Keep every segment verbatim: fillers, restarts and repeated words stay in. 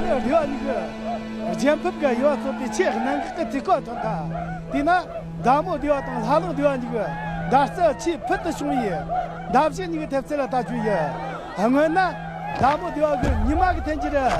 སྡེ་བ་གཉིས་ཀྱི་རྒྱལ་ཕམ་གྱི་དབྱེ་བ་གཙོ་བའི་ཆེས་གནད་འགག་གི་དུས་སྐབས་ཐོན་ཐལ། དེས་ན་མདའ་མོ་སྡེ་བ་དང་ལྷ་ལུང་སྡེ་བ་གཉིས་ཀྱི་མདའ་རྩལ་ཆེས་ཕུལ་དུ་བྱུང་བའི་མདའ་གཞུ་གཉིས་ཀྱི་ཐེབས་རྩལ་ལ་ལྟ་རྒྱུ་ཡིན། སྔོན་ན་ལྷ་མོ་སྡེ་བ་གི་ཉི་མ་གི་འཐེན་གྱི་རེད།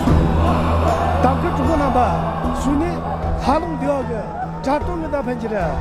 གཏམ་མཁན་གྲོགས་པོ་རྣམ་པ། གཞུག་ནས་ལྷ་ལུང་སྡེ་བ་གི་གྲྭ་བསྟན་གྱི་མདའ་འཕེན་གྱི་རེད།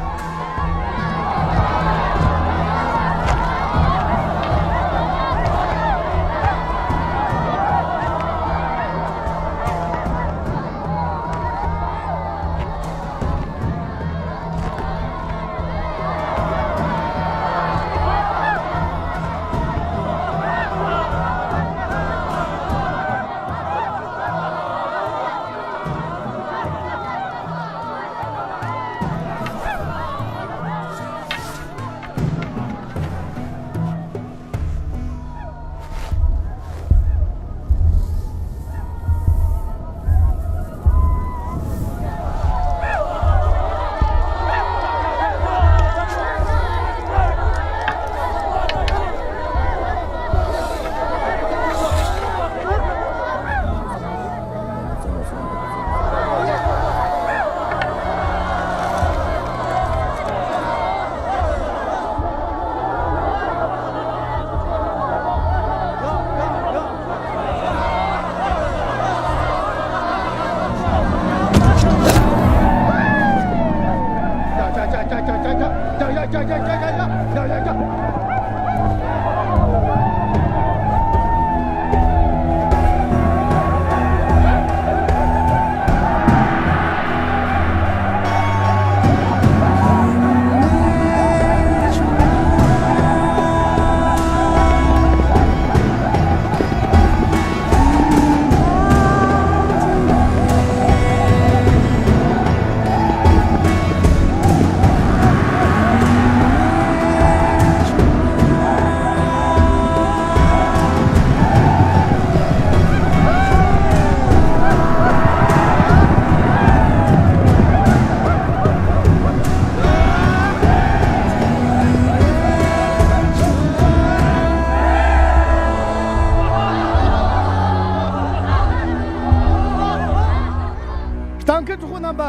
གཏམ་མཁན་གྲོགས་པོ་རྣམ་པ།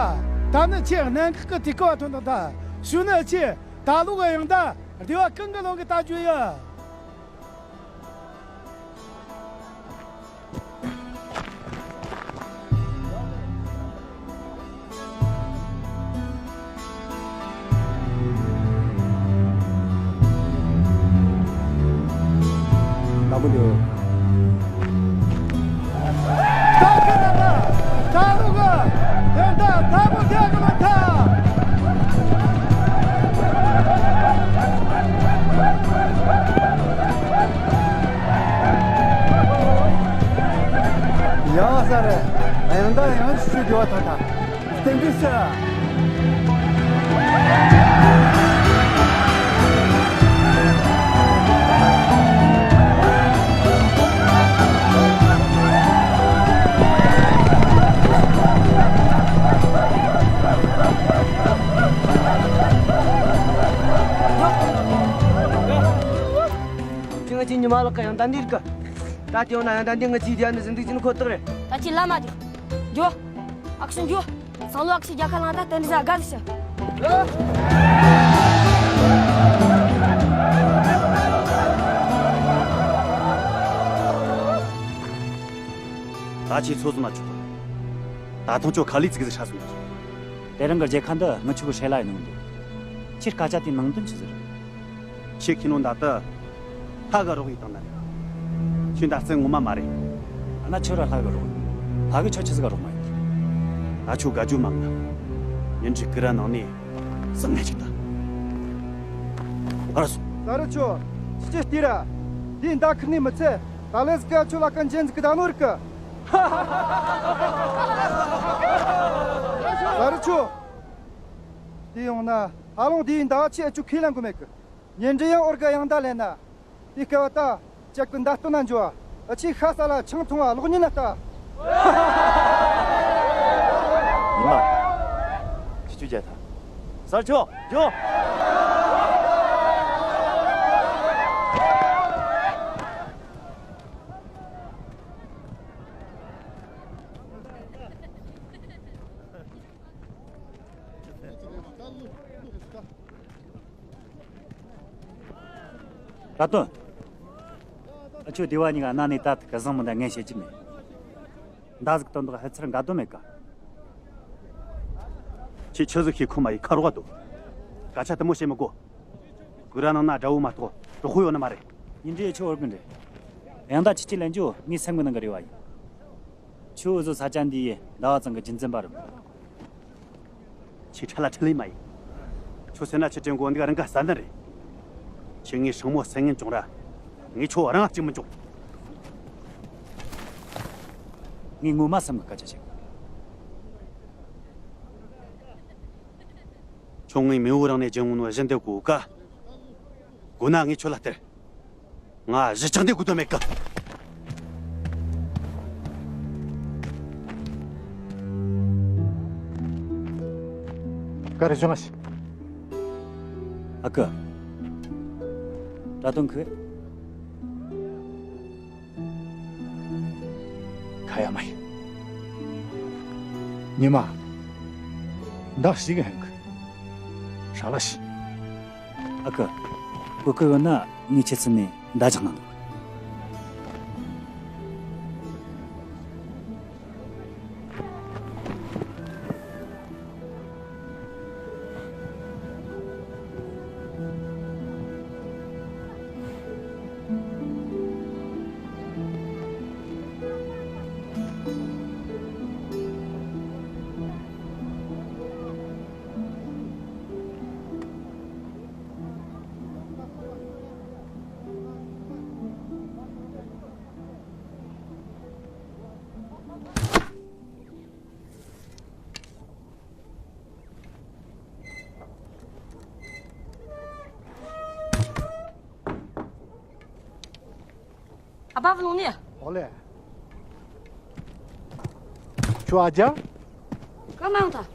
ད་ནི་ཆེས་གནད་འགག་གི་དུས་སྐབས་ཐོན་དང་ད། གཞུག་ནས་ཆེས་ད་ལོ་གི་ཡང་ད་སྡེ་བ་གང་གི་ལོ་གི་ལྟ་རྒྱུ་ཡོད། ལ་མོ་འདུག་ཡ་ས་རེད། ཡང་ད་ཡང་ཤུ་རྒྱུ་བ་ཐ་ཐ། བསྟན་འཛིན་ཤ། ཅི་ང་ཅི་ཉི་མ་ལགས་ཀ་ཡང་ད་འདིར་ག་ད་དེ་ཡོང་ན་ཡང་ད་འདི་ང་ཅི་དེ་ནི་ཟིན་དུས་ཅི་ནི་ཁོ་ཐག་རེད། ད་ཅི་ལ་མ་འཇུ། འཇུ། ཨ་ཁུ་སུ་འཇུ། སང་ལོ་ཨ་ཁུ་སུ་རྒྱལ་ཁ་ལང་ད་དེ་འདྲ་ཟ་དགའ་ཟེར། ད་ཁྱེད་ཚོ་ཟུང་ན་ཆོག་གི། ད་ཐང་ཁྱོད་ཁ་ལས་ཙིག་ཟིག་ཧྲ་སོང་གི། དེ་རིང་གི་མཇལ་ཁ་འདི་ང་ཆོ་གི་ཧྲེ་ལ་ཡིན་ནོ་འདུག་ཁྱེད་སྐད་ཆ་དེ་ནང་དོན་ཆི་ཟིག་རེད། ཁྱེད་ཁྱེད་ནོ་ད་ལྟ་ལྷ་གི་རོགས་ཡིན་དང་ན་རེད། ཁྱོད་ད་རྩེ་ངོ་མ་མ་རེད། ཨ་ན་ཁྱོད་ར་ལྷ་གི་རོགས། ལྷ་གི་ཁྱོད་ཆི་ཟིག་ག་རོགས་མ་ཡིན། ད་ཁྱོད་དགའ་རྒྱུ་མང་ན། ཉིན་གཅིག་གི་ར་ནང་ནས་བཟང་ངན་ཅིག་ད། ཨ་ར་སོ། ད་རུ་ཆོ། ཅི་ཅི་སྟེ་ར། དེ་མདའ་ཁུར་ནས་མི་ཚེ། ད་ལས་ཀ་ཆོ་ལ་ཀན་ཅན་ཟིག་གི་ད་ནོར་གི། ད་རུ་ཆོ། དེ་ཡོང་ན་ཧ་ལོང་དེའི་མདའ་ཆེ་ཨ་ཆུ་ཁས་ལེན་གི་མེད་གི། ཉིན་འདྲི་ཡང་ཨོར་ག་ཡང་མདའ་ལེན་ན། དེ་སྐལ་བ་ད་ཅག་གི་མདའ་སྟོན་ན་འཇོ་བ། ཨ་ཆི་ཤ་ས་ལ་ཆང་འཐུང་བ་གློག་བརྙན་ན་ལྟ། ཉི་མ། ཁྱི་ཆུ་རྒྱལ་ཐ། གསར་ཆོ་འཇོ། ད་དོན། ཨ་ཆོ་སྡེ་བ་གཉིས་ཀ་གནའ་ནས་ད་ཐུག་གི་བཟང་མི་འདྲ་ངན་བཤད་ཀྱི་མེད། མདའ་ཟིག་སྟོན་དོག་ཧེ་ཚར་འགའ་དོན་མེད་ཀ། ཁྱེད་ཆི་ཟིག་ཤེས་ཁོ་མ་ཡི་ཁ་རོག་དོ། སྐད་ཆ་དུ་མོ་བཤད་མི་དགོ། གུ་ར་ནང་ན་དགྲ་བོ་མ་གཏོགས་གྲོགས་པོ་ཡོད་ནི་མ་རེད། ཉིན་འདྲི་ཡི་ཆོ་འོར་གི་འདྲེ། ཡང་ད་ཁྱི་ཆི་ལན་ཇོ་ངའི་སེམས་གི་ནང་གི་རེ་བ་ཡིན། ཆུ་བོ་བཟོ་ས་ཆ་འདི་ཡི་ཟླ་བ་ཚང་གི་རྒྱུན་འཛིན་པ་རུ། ཁྱེད་ཁྲ་ལ་ཁྲི་ལེ་མ་ཡིན། ཁྱོད་སེ་ན་ཁྱི་དྲན་གོ་འདི་ག་རང་ག་ས་འདི་རེད། ཁྱེད་ངའི་སྲིང་མོ་སེ་ངན་བྱུང་ར། ངས་ཁྱོད་རང་གཅིག་མི་འཇོག་ངས་ངོ་མ་སེམས་གི་སྐད་ཆ་བཤད། ཁྱོད་ངའི་མེས་པོ་རང་ནས་སྦྱིན་འོང་ནོ་གཞི་འདེབས་གོ་ག་གོ་ན་ངས་ཁྱོད་ལ་སྟེར། ང་གཞི་ཆགས་འདི་དགོས་དོན་མེད་གི། ག་རེ་བྱུང་ང་ཞིག་ཨ་ཀི། ད་དུང་ཁི། ཁ་ཡ་མ་ཡིན། ཉི་མ། འདག་ཞིག་ཧན་གི། ཧྲ་ལ་ཞིག་ཨ་ཀི། གོ་གི་ཡོད་ན་ངས་ཁྱེད་ཚུན་ནས་མདའ་རྒྱག་ན་འདུག་ཨ་ཕ་བུ་ལོང་ནི། ཨོ་ལེ། ཁྱོད་ཨ་ཅག་གང་མ་ཡོང་ཐལ།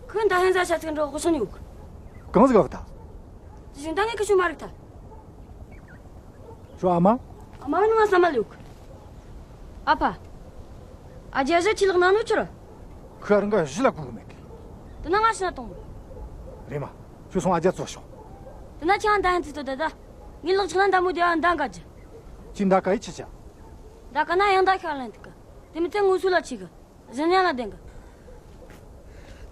ཁོས་མདའ་ཧན་ཟ་ཤ་ཚིག་འགྲོ་ཧུ་སོང་ཡོད། གང་ཟིག་ཨ་ཕ་ད། དེ་བཞིན་ད་ངས་ཁི་ཆུ་མ་རིག་ཐལ། ཁྱོད་ཨ་མ། ཨ་མ་ནི་ང་ས་མ་ལུག་ཨ་ཕ། ཨ་ཅག་ཟེར་ཁྱི་ལག་ན་ནོ་ཆི་ར། ཁོས་རང་ག་གཞི་ལ་གོ་གི་མེད་གི། དེ་ན་ང་ཤི་ན་གཏོང་། རེམ་མ། ཁྱོད་སོང་ཨ་ཅག་ཚོ་ཤོག་དེ་ན་ཁྱེད་ང་མདའ་ཧན་ཚིག་ཏོ་ད་ད། ངའི་ལག་ཆག་ན་མདའ་མོ་དེ་བ་མདའ་འགའ་རྒྱུ། ཁྱེད་མདའ་ག་ཡི་ཆི་ཆ། མདའ་ག་ན་ཡང་མདའ་ཤ་ལེན་ཐུག་གི། དེ་མི་ཚེ་ངུ་སུ་ལ་ཆི་གི། གཞན་ཡང་ལ་བདེན་གི།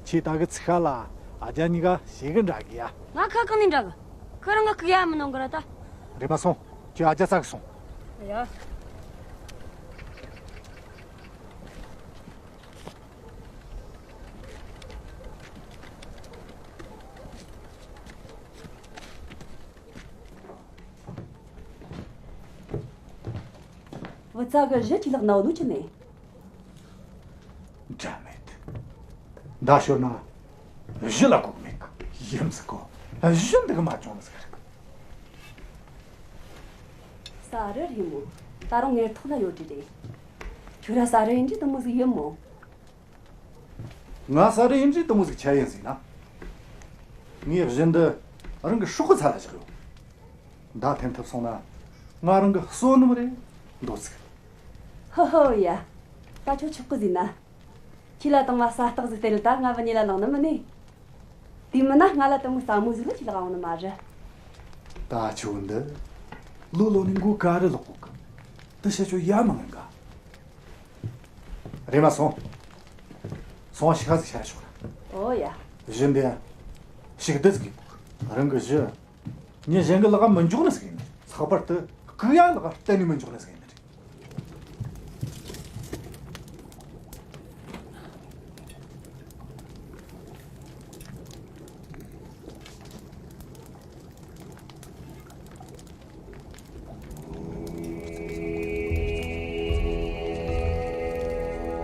ཁྱེད་ད་གི་ཚིག་ཁ་ལ་ཨ་ཅག་གཉིས་ཀ་ཞེ་གི་འདྲ་གི་ཡ། ང་ཁ་གང་ནས་འདྲ་གི། ཁོ་རང་གི་ཁུག་ཡ་མི་གནང་གི་ར་ད། རེམ་མ་སོང་། ཁྱོད་ཨ་ཅག་ཚ་གི་སོང་། ཡ། བུ་ཚ་གི་གཞི་ཁྱི་ལག་ན་བུ་ལུ་ཆི་ནས། འདྲ་མེད། མདའ་ཤོར་ན་གཞི་ལ་གོ་གི་མེད་གི། ཡིན་ཟིག་གོ། གཞི་འདི་གི་མ་བྱུང་ཟིག་རེད། ས་རི་རི་མོ། ད་རུང་ངེར་ཐོག་ལ་ཡོད་དྲི་རེད། ཁྱོད་ར་ས་རི་ཡིན་དྲི་དུ་མོ་ཟིག་ཡིན་མོ། ང་ས་རི་ཡིན་དྲི་དུ་མོ་ཟིག་ཆ་ཡིན་ཟིག་ན། ངས་གཞི་འདི་རང་གི་སྲོག་གི་ཚ་ལ་བཞག་ཡོད། མདའ་འཐེན་ཐུབ་སོང་ན་ང་རང་གི་བསོད་ནམས་རེད་འདོད་ཟིག་ཧོ་ཧོ་ཡ། ད་ཁྱོད་ཆོག་གི་ཟིན་ན། ཁྱི་ལ་བཏང་བ་ས་སྟག་ཟིག་སྟེར་ད་ང་བུ་ཉེ་ལ་ལངས་ནི་མིན་ནི། དེ་མིན་ན་ང་ལ་དུ་མོ་ས་མོ་ཟིག་ལ་ཁྱི་ལ་འོང་ནི་མ་རེད། ད་ཁྱོད་འདི་ལོ་ལོ་ནི་མགོ་ག་རེ་ལོག་གོ་གི། དེ་བཤད་ཆོག་ཡ་མ་ངན་ག་རེམ་མ་སོང་། སོང་ཞིག་ཁ་ཟིག་བྱ་ཆོག་ར། ཨོ་ཡ། གཞི་འདི་ཞིག་བསྡུ་ཟིག་གི་རང་གི་གཞི། མྱི་གཞན་གི་ལག་མི་འཇོག་ནི་ཟིག་ཡིན། ལྷག་པར་དུ་སྐུ་ཡ་ལག་གཏན་ནས་མི་འཇོག་ནི་ཟིག་ཡིན།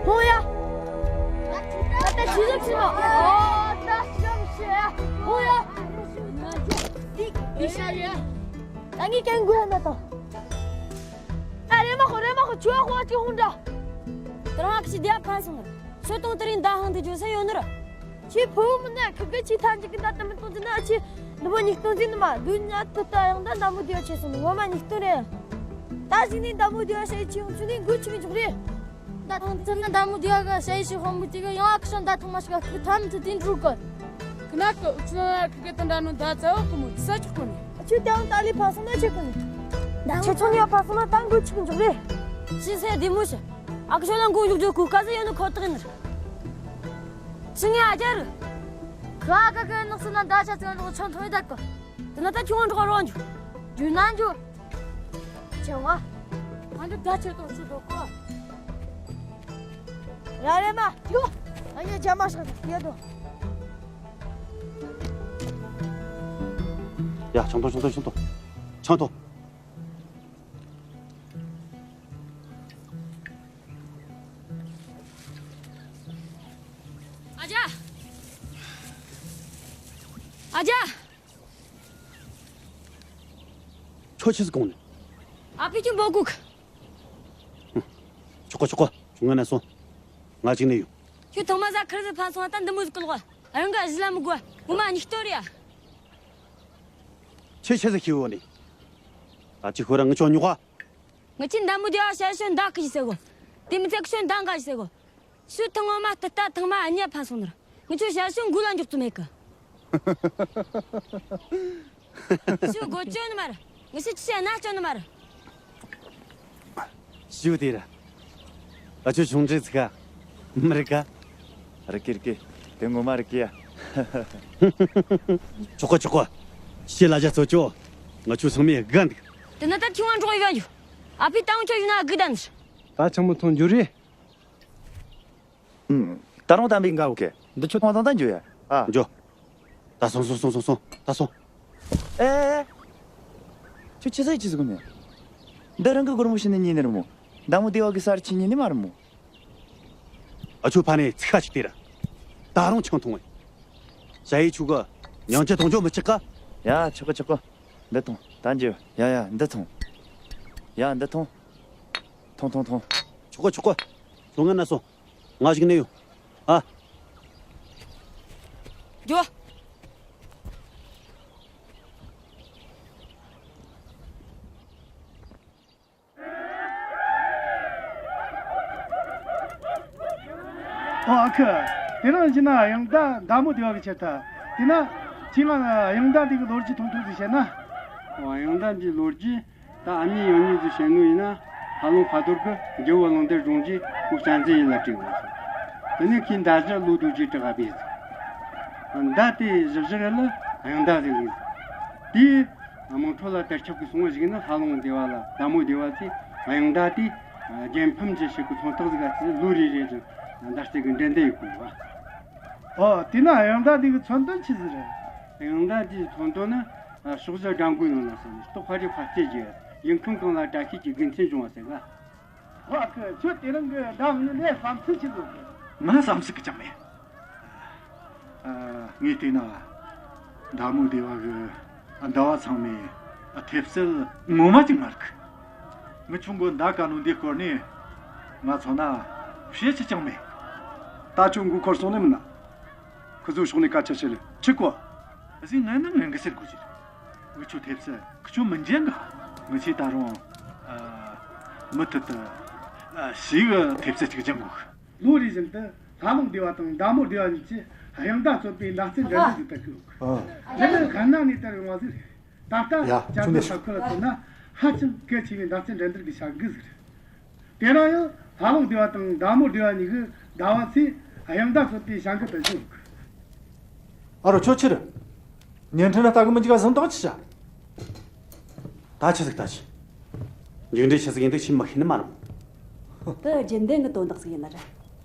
ཧོ་ཡ། ད་ལྟ་ཇུས་ལེགས་ཤིག་ནོ། ཨོ་ད་ཤམ་ཤེ། ཧོ་ཡ། འདི་འདི་ཤ་ཡ། ད་ངས་ཀྱང་དགོས་ན་ད། ཨ་རེ་མ་ཁོ་རེ་མ་ཁོ་ཆུ་ཧོ་ཅི་ཧུང་འདྲ། ད་རང་ཨ་ཁྱི་བདེ་ཕན་སོང་ནི། ཆུ་དང་དེ་རིང་ཟླ་ཧང་དུ་འཇོག་ས་ཡོད་ནི་ར། ཁྱེད་ཕུ་བོ་མིན་ན་ཁི་གེ་ཆེ་ཐང་ཅིག་གི་ད་ཏི་མི་གཏོང་ཟིན་ན་ཨ་ཆེ་འདི་མོ་ཉིག་གཏོང་ཟིན་ནི་མ་ལུས་ཉ་ཏི་ཏ་ཡང་ད་འདམ་བུ་དེ་བ་ཆེ་སོང་ནི་ངོ་མ་ཉིག་གཏོང་རེད། ད་ཟིན་ནི་འདམ་བུ་དེ་བ་ཤེད་ཆེ་ཡོང་ཆུ་ནི་འགུལ་ཆུ་མི་འཇུག་རེད། ད་ཐང་ཚན་ན་འདམ་བུ་དེ་བ་གི་ཤེད་ཤེ་ཧོ་མི་དེ་གི་ཡང་ཨ་ཁི་ཤོ་ད་ཐོང་མ་ཤི་ག་ཁི་ཐ་མི་ཐི་དིན་འགྲུལ་གི། ཁི་ན་ཁི་ཨུ་ཆུ་ན་ཁི་གེ་ཏི་འདྲ་ནོ་ད་ཚ་བོ་ཁི་མོ་ས་ཆོག་གོ་ནི། ཨ་ཆུ་དེ་ཡང་ད་ལི་ཕ་སོང་ན་ཆེ་གོ་ནི། ཆེ་ཆུང་ཡ་ཕ་སོང་ན་ད་འགུལ་ཆུ་མི་འཇུག་རེད། ཤི་སེ་དེ་མོ་ཤི། ཨ་ཁི་ཤོ་ལ་འགུལ་འཇུག་རྒྱུ་གོ་ཀ་ཟི་ཡོད་ནི་ཁོ་ཐག་ཡིན་ནི། ཤི་ངའི་ཨ་ཅར། ཁ་ཁ་ཁ་ནགས་སུ་ན་ད་ཆ་ཚང་རོགས་ཆང་འཐུང་ཡི་ད་གོ། དེ་ན་ད་ཁྱོད་འགྲོ་རོགས་འཇུ། འཇུ་ན་འཇུ། ཆེ་བ། ཨ་འདི་ད་ཆེ་ཏོ་ཆུ་དོ་གོ། ཡ་རེ་མ་ཡོ། ཨ་ཉེ་ཇ་མ་ཤག་ཡེ་དོ། ཡ་ཆང་ཐོ་ཆང་ཐོ་ཆང་ཐོ། ཆང་ཐོ། ཨ་ཅག་ཨ་ཅག་ཁྱོད་ཆི་ཟིག་གོང་ནས། ཨ་ཕི་ཁྱོད་འབོད་གུག་ཆོག་གོ་ཆོག་གོ་ཁྱོད་ང་ན་སོང་། ང་གཅིག་ནས་ཡོང་། ཁྱོད་ཐོག་མ་ཟ་ཁར་ཟི་ཕན་སོང་ད་འདི་མོ་ཟིག་གི་ལོག་རང་ག་གཞི་ལ་མི་དགོས་ངོ་མ་ཉིག་སྟོར་ཡ། ཁྱོད་ཆི་ཟིག་ཤི་བོ་ནས། ད་ཅི་ཁོ་རང་ངི་ཆོ་ཉོག་ག་ངི་ཆི་འདམ་མོ་དེ་བ་ཤ་ཤོ་འདག་གི་ཟེ་གོ། དེ་མི་ཚད་ཁི་ཤོ་འདང་ག་ཟེ་གོ། ཤུ་ཐང་ངོ་མ་ཏི་ཏ་ཐང་མ་ཨ་ཉེ་ཕན་སོང་ནར། ངི་ཆོ་ཤ་ཤོ་འགུལ་ལ་འཇོག་ཏུ་མེད་གི། ཤུ་གོ་ཅོ་ནི་མར། ངི་ཤི་ཆི་ན་ཅོ་ནི་མར། ཤུ་དེ་ར། ཨ་ཆོ་ཆུང་ཆེ་ཚིག་ག་མི་རིག་ག་རིག་གི་རིག་གི་དེ་ངོ་མ་རིག་གི་ཡ། ཆོག་གོ་ཆོག་གོ་ཤི་ལ་ཇ་ཚོ་ཅོ། ང་ཆོ་ཚང་མས་དགའ་འདུག་དེ་ན་ད་ཁྱོད་འགྲོ་ཡོད་ཡོད། ཨ་ཕི་ཏང་ཆོ་ཡིན་ན་དགུ་ད་ནི། ད་ཆང་མོ་ཐོང་འགྱོ་རེ། ད་རུང་དམ་པའི་འགའ་འོ་ཀེ། འདི་ཆོ་ཐོང་ཐང་ད་འགྱོ་ཡ། ཨ། འགྱོ། ད་སོང་སོང་སོང་སོང་སོང་ད་སོང་། ཨེ། ཁྱོད་ཆི་ཟིག་ཆི་ཟིག་གོ་ནས། འདི་རང་གི་སྒོར་མོ་ཤི་ནས་ཉིན་ནི་ར་མོ། མདའ་མོ་སྡེ་བ་གི་སར་ཆི་ཉིན་ནི་མ་ར་མོ། ཨ་ཆོ་ཕ་ནས་ཚིག་ཁ་ཅིག་དེ་ར། ད་རུང་ཆང་འཐུང་བས། ཞ་ཡི་ཆུ་གི་མྱང་ཆ་གཏོང་ཆོག་མི་ཆག་ག་ཡ་ཆོག་གི་ཆོག་གི་འདི་འཐུང་ད་འཇུ། ཡ་ཡ་འདི་འཐུང་། ཡ་འདི་འཐུང་། འཐུང་འཐུང་འཐུང་། ཆོག་གི་ཆོག་གི་ཁྱོད་ང་ན་སོང་། ང་ཞིག་ནས་ཡོང་། ཨ། འགྱོ། ཨོ་ཨ་ཁུ། དེ་རིང་ཕྱིན་ན་གཡང་ཟླ་མདའ་མོ་སྡེ་བ་གི་ཆེད་དུ། དེ་ན་ཁྱེད་ང་གཡང་ཟླ་འདི་གི་ལོ་རྒྱུས་ཐུང་ཐུང་ཞིག་བཤད་ན། ཨོ་གཡང་ཟླ་འདིའི་ལོ་རྒྱུས། ད་ཨ་མྱེས་གཡང་མྱེས་ཀྱིས་བཤད་ནོ་ཡིན་ན། ཧ་ལུང་ཕ་དོར་གི་རྒྱལ་བོ་གླང་དར་སྒྲུང་རྗེས་ཁོ་གཅན་གཟན་ཡིན་ལ་སྤྲད་ཡོད་ཟེར། དེ་ནས་ཁོས་མདའ་གཞུ་ལོ་དུ་རྗེས་དྲག་ག་བས་ཟེར། མདའ་དེ་གཞུ་བཞུ་ར་ལ་གཡང་མདའ་ཟེར་ལས་ཟེར། དེས་དམངས་ཁྲོད་ལ་དར་ཁྱབ་ཀྱི་སོང་བ་ཞིག་ན། ཧ་ལུང་སྡེ་བ་ལ་མདའ་མོ་སྡེ་བ་ཚོས་གཡང་མདའ་དེ་རྒྱལ་ཕམ་གྱི་ཞིག་གི་མཚོན་རྟགས་ཟིག་ག་ཚོས་ལོ་རེ་རེ་བཞིན་མདའ་རྩེད་གི་འགྲན་བསྡུར་ཡོད་གི་ཡོད་པ། ཨོ་དེ་ན་གཡང་མདའ་དེ་གི་མཚོན་དོན་ཆི་ཟིག་རེད། གཡང་མདའ་དེའི་མཚོན་དོན་ནི། ཕྱོགས་བཞི་དགྲ་མགོའི་ནང་ན་སོང་ནས་སྟོབས་ཕ་རི་ཕ་རྩེ་རྒྱུ། ཡུལ་ཁམས་གང་ལ་དགྲ་ཤེད་ཀྱི་དགེ་མཚན་འབྱུང་བ་ཟེར་ག་ཨ་ཁུ། ཁྱོད་དེ་རིང་གི་མདའ་མོའི་ལས་བསམ་ཚུལ་ཆི་ཟིག་གི་ང་བསམ་ཚུལ་གི་ཅང་མེད། ཨ། ངས་བལྟས་ན། མདའ་མོ་སྡེ་བ་གི་ཟླ་བ་ཚང་མས་ཐེབས་རྩལ་ངོ་མ་ཅིག་མ་རིག་ངི་ཆུང་གོ་མདའ་ག་ནོ་འདི་སྐོར་ནས་ང་ཚོ་ན་བཤད་ཆི་ཅང་མེད། ད་ཁྱོད་མགོ་འཁོར་སོང་ནི་མིན་ན། ཁུ་ཚོ་ཕྱོགས་ནས་སྐད་ཆ་བཤད་ལེ་ཆི་གོ་ཨ་ཟིག་ངན་ན་ངན་གི་ཟེར་དགོས་ཟེར། འུ་ཆོ་ཐེབས་རྩལ་ཁུ་ཆོ་མི་འཇན་ག་ངི་ཆོས་ད་རུང་ཨ་མུ་མཐུད་དུ་ཨ་ཞིག་ཐེབས་རྩལ་ཅིག་སྦྱང་དགོས། ལོ་རེ་བཞིན་དུ་ལྷ་ལུང་སྡེ་བ་དང་མདའ་མོ་སྡེ་བ་གཉིས་ཀྱིས་གཡང་མདའ་རྩོད་པའི་མདའ་རྩེད་འགྲན་བསྡུར་ཞིག་བསྡུར་གི་ཡོད། ཨ། དེ་ནི་ཁ་ནང་ནས་དར་ཡོང་བ་ཟིག་རེད། ད་ལྟ་ཡ་བཅའ་སྡོད་ས་ཁུལ་ལ་མཚོན་ན་ཧ་ཅང་གལ་ཆེ་བའི་མདའ་རྩེད་འགྲན་བསྡུར་གྱི་བྱ་འགུལ་ཟིག་རེད། ཁྱེད་རང་ཡང་ལྷ་ལུང་སྡེ་བ་དང་མདའ་མོ་སྡེ་བ་གཉིས་ཀྱི་ཟླ་བ་ཚེས་གཡང་ཟླ་གསོལ་ཏེ་བྱ་འགུལ་དུ་ཞུགས། ཨ་རོ། ཁྱོད་ཆི་རེད། བརྙན་འཕྲིན་ལ་ལྟ་གི་མི་འཇུག་ག་ཟིན་ཐག་ཆི་བྱ། ད་ཆི་ཟིག་ད་ཆི། མཇུག་འབྲས་ཆི་ཟིག་ཡིན་འདུག་ཆི་མི་ཤེས་ནི་མ་རུང་། དེ་རྒྱུན་ལྡན་གྱི་དོན་དག་ཟིག་ཡིན་ནི་རེད།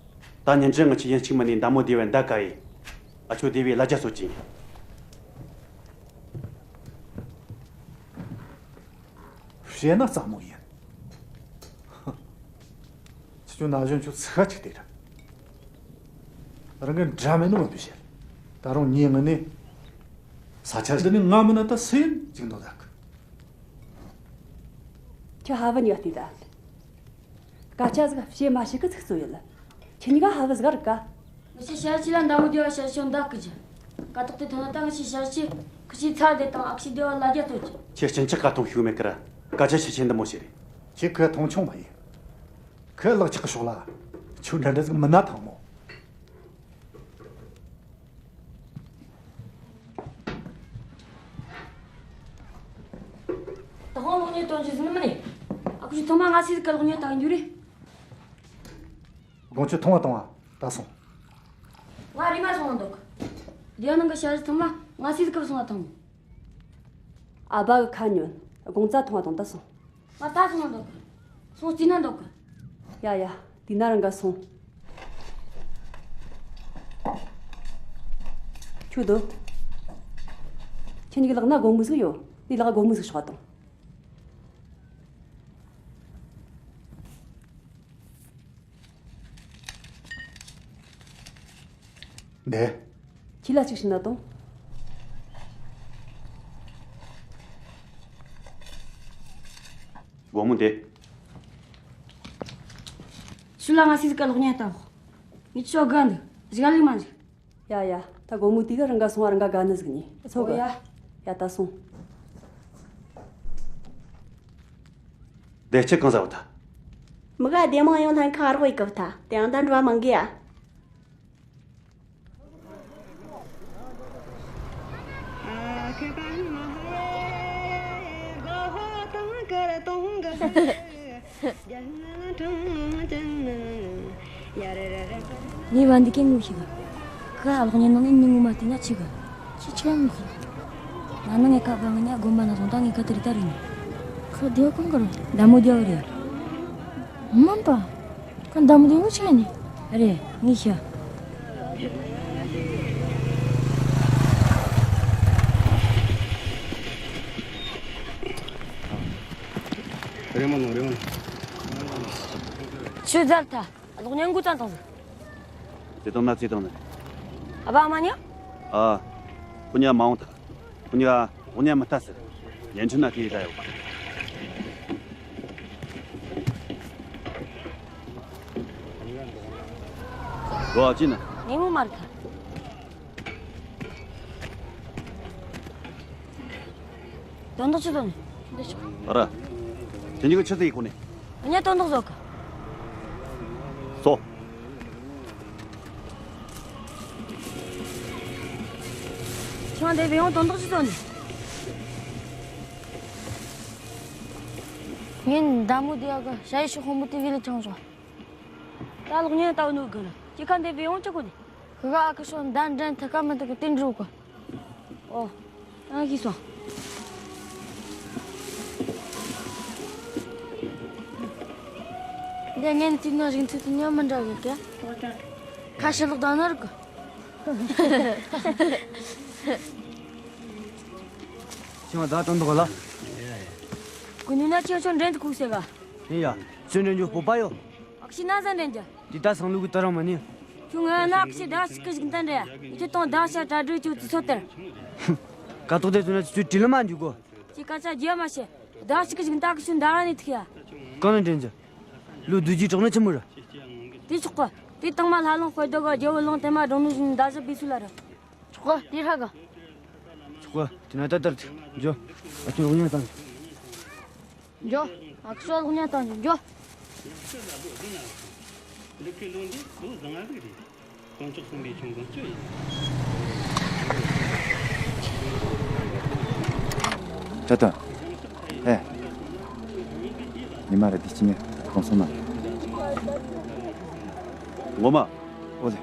ད་བརྙན་འཕྲིན་ང་ཆི་ཡིན་གཅིག་མིན་ནས་མདའ་མོ་སྡེ་བའི་མདའ་ག་ཡེ། ཨ་ཆོ་སྡེ་བའི་ལ་རྒྱ་སོ་ཅི་ཡིན། བཤད་ན་སླ་མོ་ཡིན། ཁྱེད་ཆོ་ན་གཞོན་ཆོ་ཚིག་ཁ་ཅིག་དེ་རེད། རང་གི་འདྲ་མིན་ནི་མི་བཤད། ད་རུང་ངའི་ངི་ནས། ས་ཆ་འདི་ནས་ང་མིན་ན་ད་སུ་ཡིན་ཅིག་འདོད་ད་གི། ཁྱོད་ཧ་བ་ཉོ་སྟེ་ད། སྐད་ཆ་ཟིག་བཤད་མ་ཤེས་གི་ཚིག་རྩོད་ཡོད་ལ། ཁྱེད་གཉིས་ཀ་ཧ་བ་ཟིག་རིག་ག། ངི་ཆི་ཤར་ཆི་ལ་མདའ་མོ་སྡེ་བ་ཤར་ཆོ་མདའ་གི་ཅི། ཀ་ཏོག་དེ་ཐོན་ན་ད་ངི་ཆི་ཤར་ཆི་ཁི་ཆི་ཚ་དེ་དང་ཨག་ཤི་སྡེ་བ་ལ་རྒྱ་ཐོ་ཅི། ཁྱེད་སྤྱིན་ཆག་ག་ཐོང་ཤུགས་མེད་ཀི་ར། སྐད་ཆ་ཆི་ཆེན་འདི་མོ་ཞིག་རེད། ཁྱེད་ཁོས་མཐོང་ཆུང་མ་ཡིན། ཁོས་ལག་ཆག་གི་ཕྱོགས་ལ། ཁྱོད་འདྲ་འདྲ་ཟིག་མིན་ན་ཐང་མོ། ད་དུང་གློག་བརྙན་སྟོན་རྒྱུ་ཟིན་ནི་མིན་ནི། ཨ་ཁུ་ཆོ་ཐོག་མ་ང་སི་ཟིག་ག་གློག་བརྙན་ལྟ་གི་འགྱོ་རེ། དགོང་ཆོ་ཐུང་བ་བཏང་བ་ད་སོང་། ང་རེམ་མ་སོང་བ་འདུག། སྡེ་བ་ནང་གི་ཤར་ཆི་ཚང་མ་ང་སི་ཟིག་ག་སོང་བ་དང་། ཨ་ཕ་གི་ཁ་ཉོན། དགོང་རྩ་ཐུང་བ་བཏང་ད་སོང་། ང་ད་སོང་བ་འདུག། སོང་རྩིས་ན་འདུག། ཡ་ཡ། དེ་ན་རང་ག་སོང་། ཁྱོད་དོ། ཁྱེད་གཉིས་ཀྱི་ལག་ན་སྒོར་མོ་ཟིག་ཡོད། དེ་ལག་སྒོར་མོ་ཟིག་ཤོག་དང་། འདི། ཁྱི་ལ་གཅིག་ཤི་ན་དང་། སྒོར་མོ་འདི། ཤུ་ལ་ང་སི་ཟིག་ག་གློག་བརྙན་ལྟ་འོ། ངི་ཆོ་དགའ་འདུག། ཟིག་ལི་མ་ཟིག། ཡ་ཡ། ད་སྒོར་མོ་དེ་ག་རང་ག་སོང་བ་རང་ག་དགའ་ནི་ཟིག་ནི་ཚོ་གི། ཡ། ཡ་ད་སོང་། བདེ་སྐྱིད་གང་ཟ་བ་ད། མི་ག་བདེ་མང་ཡོང་ཐང་ཁ་རོག་ཡི་གི་བ་ད་དེ་ཡང་ད་འགྲོ་བ་མང་གི་ཡ། ངའི་བ་འདི་གས་ངོ་ཤེས་གི། ཁི་ག་གློག་བརྙན་ནང་ནས་མྱི་ངོ་མ་བལྟས་ན་ཆི་གི། ཆི་ཆི་ངོ་ཤེས། ང་ནི་ངའི་ཁ་བ་ང་ཉ་དགོན་པ་ན་སོང་ད་ངའི་ཁ་དེ་རི་ད་རི་ནི། ཁི་ག་སྡེ་བ་གང་གི་རེད། མདའ་མོ་སྡེ་བ་རེད། མམ་པ། ཁི་མདའ་མོ་སྡེ་བ་ཆི་ནི། རེད་ངས་ཤི། རེ་མ་ནོ་རེ་མ་ནོ། ཆུ་ཛར་ཐ། གློག་བརྙན་འགོ་བརྩམས་བཏང་ཟིག། བརྩེ་དུང་ན་བརྩེ་དུང་ན། ཨ་ཕ་ཨ་མ་ཉོ། ཨ། ཁོ་ཉ་མ་འོང་ཐལ། ཁོ་ཉ་གློག་བརྙན་མི་ལྟ་ཟེར། བརྙན་འཕྲིན་ན་ཁྱེད་ཡི་ད་ཡོད། རོ་ཨ་ཅི་ན། ངས་མོ་མ་རེད་ཐལ། དོན་དག་ཆི་དོན་ནི། འདི་ཆོག། ཨ་ར། དེ་གཉིས་ཀ་ཆི་ཟིག་ཡིན་གོ་ནི། ངས་དོན་དག་བཟོ་གི། སོ། ཁྱོད་འདི་བེ་ཡོང་དོན་དག་ཆི་བཟོ་ནི། ངས་མདའ་མོ་དེ་ཡག་གི་ཞ་ཡི་ཤོག་དཔོན་པོ་དེ་བེ་ལི་ཆང་བཟོ། ད་གློག་བརྙན་ལྟ་བུ་ནོ་གི་ལ་ཅི་ཁ་འདི་བེ་ཡོང་ཆི་གོ་ནི། ཁི་ག་ཨ་ཁུ་ཤོ་འདན་འདྲེན་ཐི་ཀ་མི་འདུག་གི་ཏིན་འགྲོ་གི། ཨོ། ཨ་ཁི་སོང་། འདི་ངན་ཏིན་ན་རིང་ཚུལ་དུ་ཉམས་མི་འདྲ་གི་ཀྱ། ཁ་ཤི་ལོག་ད་ནོར་གི། ཁྱེད་མ་ད་དོན་དག་ལ། ཀུ་ནུ་ན་ཁྱེད་ཆོ་འདྲེན་དུ་ཁུག་སེ་ག། ཡིན་ཡ། ཚུལ་འདྲེན་རྒྱུ་སྤོབས་པ་ཡོད། ཨག་ཤི་ན་ཟ་འདྲེན་རྒྱ། དེ་ད་སང་ལུག་གི་ད་རང་མ་ནི། ཁྱོད་ང་ན་ཨག་ཤི་ད་ཤི་ཀི་ཞིག་འདྲ་འདྲ་ཡ། ཁྱོད་དང་ད་ཤ་གྲ་སྒྲིག་ཅུ་ཙི་ཚོད་དར། ཀ་ཏོག་དེ་ཚོ་ན་ཚུལ་དྲི་ལ་མ་འཇུག་གོ། ཅི་སྐད་ཆ་རྒྱ་མ་བཤད། ད་ཤི་ཀི་ཞིག་ད་ཀི་ཤུ་ད་ར་ནི་ཐིག་ཡ། གང་ན་འདྲེན་རྒྱ། ལུག་བདུད་ཀྱི་གྲོགས་ན་ཆི་མོ་ར། དེ་ཆོག་གོ། དེ་དང་མ་ལྷ་ལུང་དཔེ་རྡོ་ག་རྒྱལ་བོ་ལུང་དེ་མ་འགྲོ་ནུ་བཞིན་ད་ཤ་བི་སུ་ལ་ར། ཆོག་གོ་དེ་ཧྲ་ག། ཆོག་གོ་དེ་ན་ད་དར་ཐིག་འཇོ། ཨ་ཆུ་རུང་ཡང་དང་། འཇོ། ཨ་ཁུ་ཤོ་གློག་བརྙན་བཏང་འཇོ། འཇོ། ཡག་ཤོས་ལ་བོ་དེ་ན་ཨ་ཁུ་ཤོ། འདི་ཀའི་ལུང་འདི་ལོ་བཟང་ང་ཟིག་རེད། དཀོན་མཆོག་གསུམ་པའི་ཆོས་མགོན་གཙོ་ཡིན། ད་ད། ཨེ། ཉི་མ་རེ་འདི་ཅི་ཉེ་གང་སོང་ན། ངོ་མ། འོ་ལེ།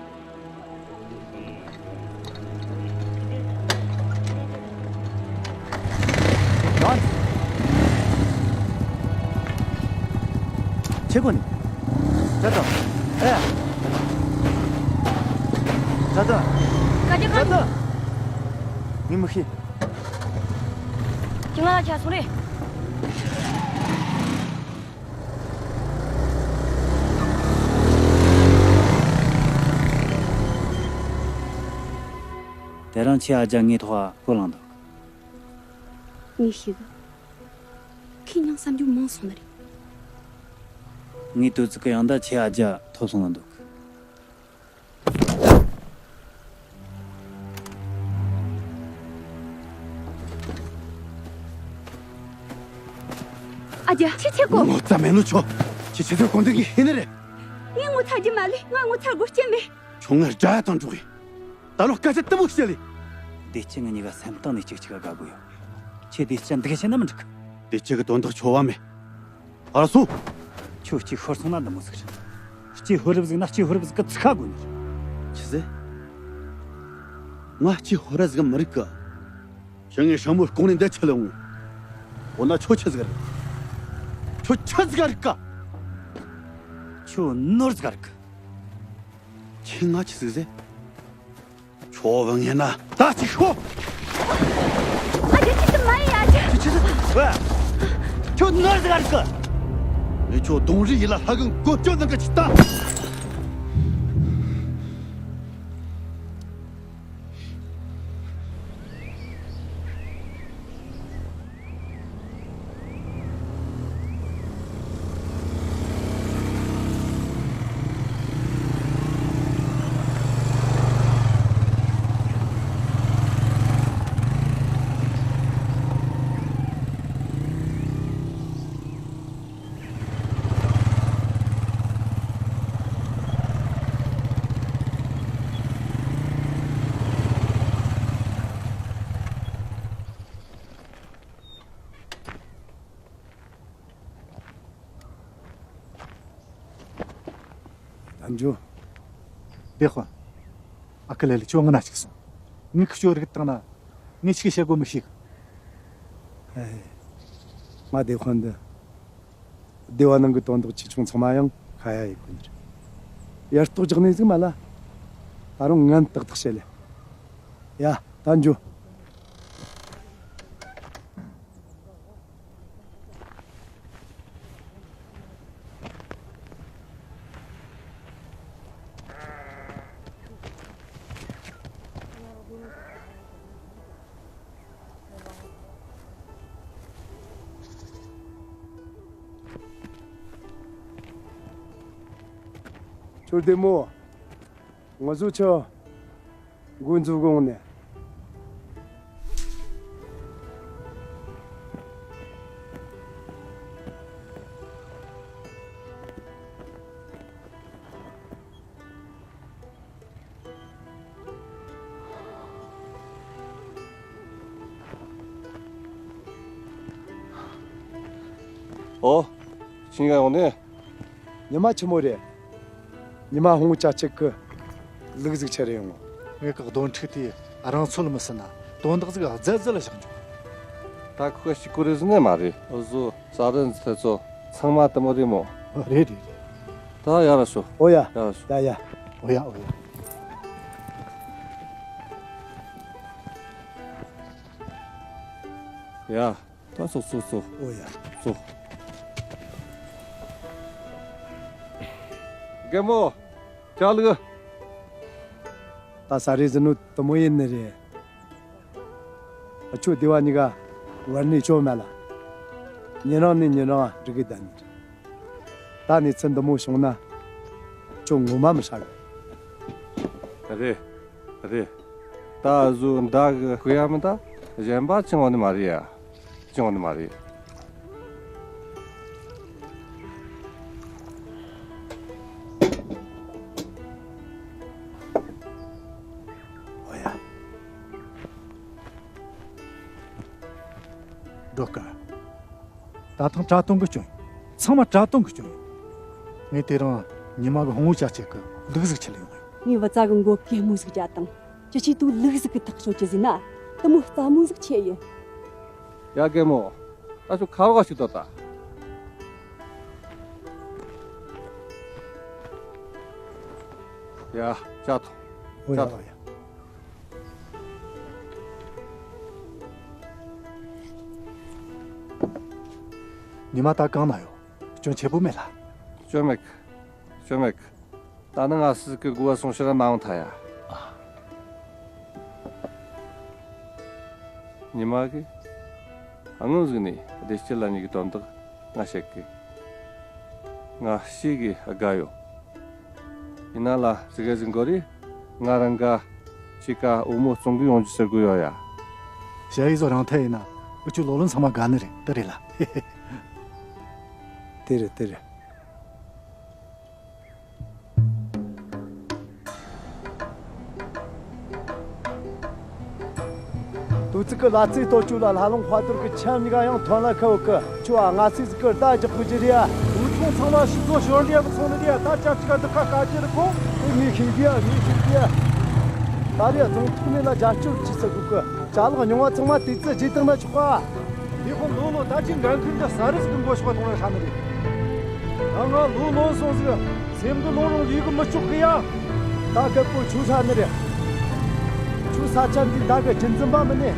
ཡོན། ཆེ་གོ་ནི། ཇ་ཏོ། ཨེ། ཇ་ཏོ། ག་དེ་ག་ཇ་ཏོ། ངས་མི་ཤེས། ཁྱི་ང་ལ་ཆ་སོང་རེད། དེ་རིང་ཁྱེད་ཨ་ཅག་ངའི་ཐོག་ཕོ་ལངས་འདུག་ངས་ཤེས་གི། ཁྱེད་ཉང་བསམ་རྒྱུ་མང་སོང་ནི་རེད། ངའི་དུས་ཚིགས་ཀྱི་ཡང་ད་ཁྱེད་ཨ་ཅག་ཐོབ་སོང་ལ་འདུག་ཨ་ཅག་ཁྱེད་ཆེ་གོ། ངོ་ཚ་མེད་ནོ་ཆོ། ཁྱེད་ཆེ་ཚོད་གོང་དུ་ངས་ཤེས་ནི་རེད། ངས་ངོ་ཚ་རྒྱུ་མ་ལས་ང་ངོ་ཚ་དགོས་རྐྱེན་མེད། ཁྱོད་ངར་དགྲ་ཡ་དང་འགྲོགས་ཡིན། ད་ལོ་སྐད་ཆ་དུ་མོ་བཤད་ལེ། བདེ་སྐྱིད་ངེད་གཉིས་ཀ་སེམས་གཏིང་ནས་གཅིག་གཅིག་ག་དགའ་གོ་ཡོད། ཁྱེད་བདེ་སྐྱིད་འདི་ག་བཤད་ན་མི་འགྲིག་གི། བདེ་སྐྱིད་གི་དོན་དག་ཆོ་བ་མེད། ཨ་སོ། ཁྱོད་སྐྱེས་ཤོར་སོང་ན་འདི་མོ་ཟིག་རེད། སྐྱེས་ཤོར་རབས་ཟིག་ན་སྐྱེས་ཤོར་རབས་ཟིག་གི་ཚིག་ཁ་དགོས་ནི་རེད། ཆི་ཟེ། ང་སྐྱེས་ཤོར་ར་ཟིག་མི་རིག་གི། ཁྱོད་ངའི་ཤ་མོ་ལྐོག་ནས་འདི་ཆི་ལ་འོང་། འོ་ན་ཁྱོད་ཆི་ཟིག་རེད། ཁྱོད་ཆི་ཟིག་རིག་གི། ཁྱོད་ནོར་ཟིག་རིག་གི། ཁྱེད་ང་ཆི་ཟིག་ཟེ། ཁྱོད་བུ་ངན་ན་ད་ཅི་ཤོག་ཨ་ཅེ་ཅི་ཙམ་མ་ཡིན་ཨ་ཅེ། ཁྱོད་ཆི་ཟིག་བུ། ཁྱོད་ནོར་ཟིག་རིག་གི། ངས་ཁྱོད་གདོང་རིས་ཡིད་ལ་ལྷ་གི་མགོ་སྐྱོན་ནང་གི་ཆི་ལྟ། ད་འཇུ། བདེ་དཔོན། ཨ་ཁུ་ལེ་ལེ་ཁྱོད་ངི་ན་ཅིག་སོང་། ངས་ཁི་ཁྱོད་རིག་བཏང་ན། ངས་ཆི་གི་བཤད་དགོས་མི་ཤེས་གི། ཨེ། ང་བདེ་དཔོན་འདི། སྡེ་བ་ནང་གི་དོན་དག་ཆེ་ཆུང་ཚང་མ་ཡང་ཁ་ཡ་ཡི་ཁུ་ནི་རེད། ཡར་གཏོགས་རྒྱག་ནས་ཟིག་མ་ལ། ད་རུང་ངན་ཏག་ཏག་བཤད་ལེ། ཡ། ད་འཇུ། ཁྱོད་བདེ་མོ། ང་ཚོ་ཆ། འགོ་འཛུགས་དགོངས་ནས། ཨོ། ཁྱེད་ཡོང་ནས། ཉི་མ་ཆི་མོ་རེད། ཉི་མ་ཧོང་ཅ་ཆེ་གི། ལུག་ཟིག་ཆེ་རེ་ཡོང་། ངེད་ཀྱི་སྡོང་ཕྲུག་དེ་རང་ཚོད་མི་སྲིད་ན་དོན་དག་ཟིག་རྫལ་རྫལ་བཞག་འཇུག་ད་ཁོ་ཤི་ཀུ་རེ་ཟི་ནས་མ་རེད། འུ་ཟོ་ས་རི་འཛི་ཐེ་ཚོ་ཚང་མ་དུ་མོ་རེད་མོ། རེད་རེད་རེད། ད་ཡར་ར་ཤོག་ཨོ་ཡ། ཡར་ར་ཤོག་ཡ་ཡ། ཨོ་ཡ་ཨོ་ཡ། ཡ། ད་སོ་སོ་སོ། ཨོ་ཡ། སོ། རྒན་མོ། ཅག་ལུ། ད་ས་རེ་ཟི་ནུ་དུ་མོ་ཡིན་ནི་རེད། ཨ་ཆོ་སྡེ་བ་གཉིས་ཀ་བར་ནས་ཆོ་མེད་ལ། ཉིན་རང་ནས་ཉིན་རང་འགྲིག་གི་བསྡད་ནི་རེད། ད་གནས་ཚུལ་འདི་མོ་བྱུང་ན། ཁྱོད་ངོ་མ་མི་ཧྲ་གི། རེད། རེད། ད་གཟོད་མདའ་གི་གུ་ཡ་མི་ད་གཞན་པ་ཅི་འོང་ནི་མ་རེད་ཡ། ཅི་འོང་ནི་མ་རེད། ཨོ་ཡ། འགྲོ་དཀའ། ད་ཐེངས་དྲ་དོན་གི་སྐྱོན་ཡིན། ཚང་མ་དྲ་དོན་གི་སྐྱོན་ཡིན། ངས་དེ་རིང་ཉི་མ་གི་ཧོང་བུ་ཅག་ཅིག་གི་ ལུག་ཟིག་ཁྱེར་ལ་ཡོང་ཡོད། ངའི་བུ་ཚ་གི་མགོ་གད་མོ་ཟིག་བརྒྱབ་དང་། ཁྱེད་ཆེས་དུ་ལུག་ཟིག་གི་ཐག་ཆོད་ཀྱི་ཟིན་ན། དུ་མོ་རྩ་མོ་ཟིག་ཆེ་ཡོད། ཡ་གད་མོ། ད་ཚོ་ཁ་རོག་ཞིག་ཏོ་ད། ཡ་ཅག་ཐོ། ཨོ་ཡ་ཅག་ཐོ། ཨོ་ཡ། ཉི་མ་ད་གང་ན་ཡོད། སྐྱོན་ཆེ་པོ་མེད་ལ། སྐྱོན་མེད། སྐྱོན་མེད། ད་ནི་ང་སི་གི་གུ་བ་སོང་ཕྱིར་མ་འོང་ཐ་ཡ། ཉི་མ་གི་སྔོན་ཟིག་ནས་བདེ་སྐྱིད་ལ་ཉིག་གི་དོན་དག་ང་བཤད་གི། ང་ཤི་གི་དགའ་ཡོད། ཡིན་ན་ལ་ཟི་ག་ཟིག་འགོ་རི་ང་རང་ག་ཅི་ཀ་འོ་མོ་བཙོང་གི་ཡོང་རྒྱུ་ཟེར་གི་ཡོད་ཡ། ཞ་ཡི་བཟོ་རང་ཐད་ཡིན་ན་འུ་ཆོ་ལོ་ལོན་ཚང་མ་དགའ་ནི་རེད། དེ་རེད་ལ། དེ་རེད་དེ་རེད། དུ་ཙི་ཀི་ལ་ཙི་ཏོ་ཅུ་ལ་ལྷ་ལུང་དཔལ་རྡོར་གི་ཆམ་གཉིས་ཀ་ཡང་ཐོན་ལ་ཁ་བུ་ཀི་ཆུ་ཨ་ང་ཚི་ཟི་ཀི་ད་རྒྱག་པུ་ཅི་རེ་ཡ། ཝུ་ཆུང་ཚང་མ་ཤི་ཚོ་ཞོར་འདི་ཡ་གི་ཚོང་ནི་འདི་ཡ་ད་ཅག་ཅི་ག་འདི་ཁ་ཀ་ཅི་རི་ཁོ་ཨེ་མི་ཤིག་འདི་ཡ་མི་ཤིག་འདི་ཡ། ད་རེ་རྫོང་ཐོག་ནས་ལ་རྒྱབ་སྐྱོར་ཅི་ཚ་གུ་ཀི་ཅ་ལག་རྙིང་བ་ཚང་མ་དུས་ཚོད་རྗེས་བཏང་ན་ཆོག་ག། དེ་ཁོ་ལོ་ལོ་ད་ཅི་འགན་ཁུར་འདི་ས་རི་ཟིག་གི་མགོ་ཤོག་གཏོང་ར་ཧྲ་ནི་རེད། ད་ང་ལོ་ལོན་སོང་ཟིག་སེམས་གི་ལོ་རུང་ལུས་གི་མི་ཆོག་གི་ཡ། ད་རྒད་པོ་ཆུ་ཧྲ་ནི་རེད། ཆུ་ས་ཆ་འདི་ད་གི་རྒྱུན་འཛིན་པ་མི་ནི།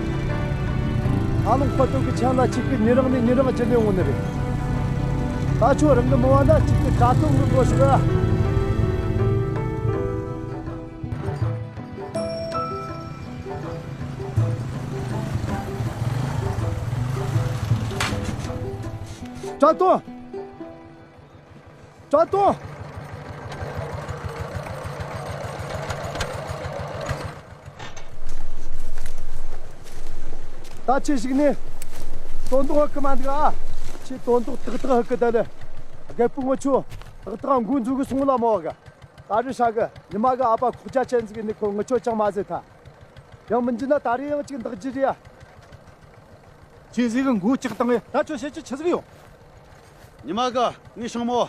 ཨ་ལོང་ཁོ་ཏོ་གི་ཆང་ལ་ཆིག་གི་ཉི་རང་ནས་ཉི་རང་ཅི་ནས་འོང་ནི་རེད། ད་ཆོ་རང་གི་མི་བ་ན་ཆིག་གི་དྲ་ཐོག་གི་མགོ་ཤོག་ཡ། དྲ་ཐོག་དྲ་ཐོག་ད་ཁྱེད་ཞིག་ནས་དོན་དག་ཧ་གི་མ་འདུག་ཨ། ཁྱེད་དོན་དག་ཏག་ཏག་ཧ་གི་ད་ལེ། རྒད་པོ་ངུ་ཆོ་ཏག་ཏག་འགོ་འཛུགས་གི་སོང་ལ་མོ་ག། ད་རི་ཧྲ་གི་ཉི་མ་གི་ཨ་ཕ་ཁོག་ཅག་ཅན་ཟིག་ནི་ཁོ་ངུ་ཆོ་ཅང་མ་ཟེར་ཐལ། ཡང་མི་འཇི་ན་ད་རི་ཡང་ཅིག་འདག་ཇི་རི་ཡ། ཁྱེད་ཟིག་གི་མགོ་ལྕགས་བཏང་ངས་ད་ཁྱོད་བཤད་ཀྱི་ཆི་ཟིག་ཡོད། ཉི་མ་གི་ངའི་ཤང་མོ།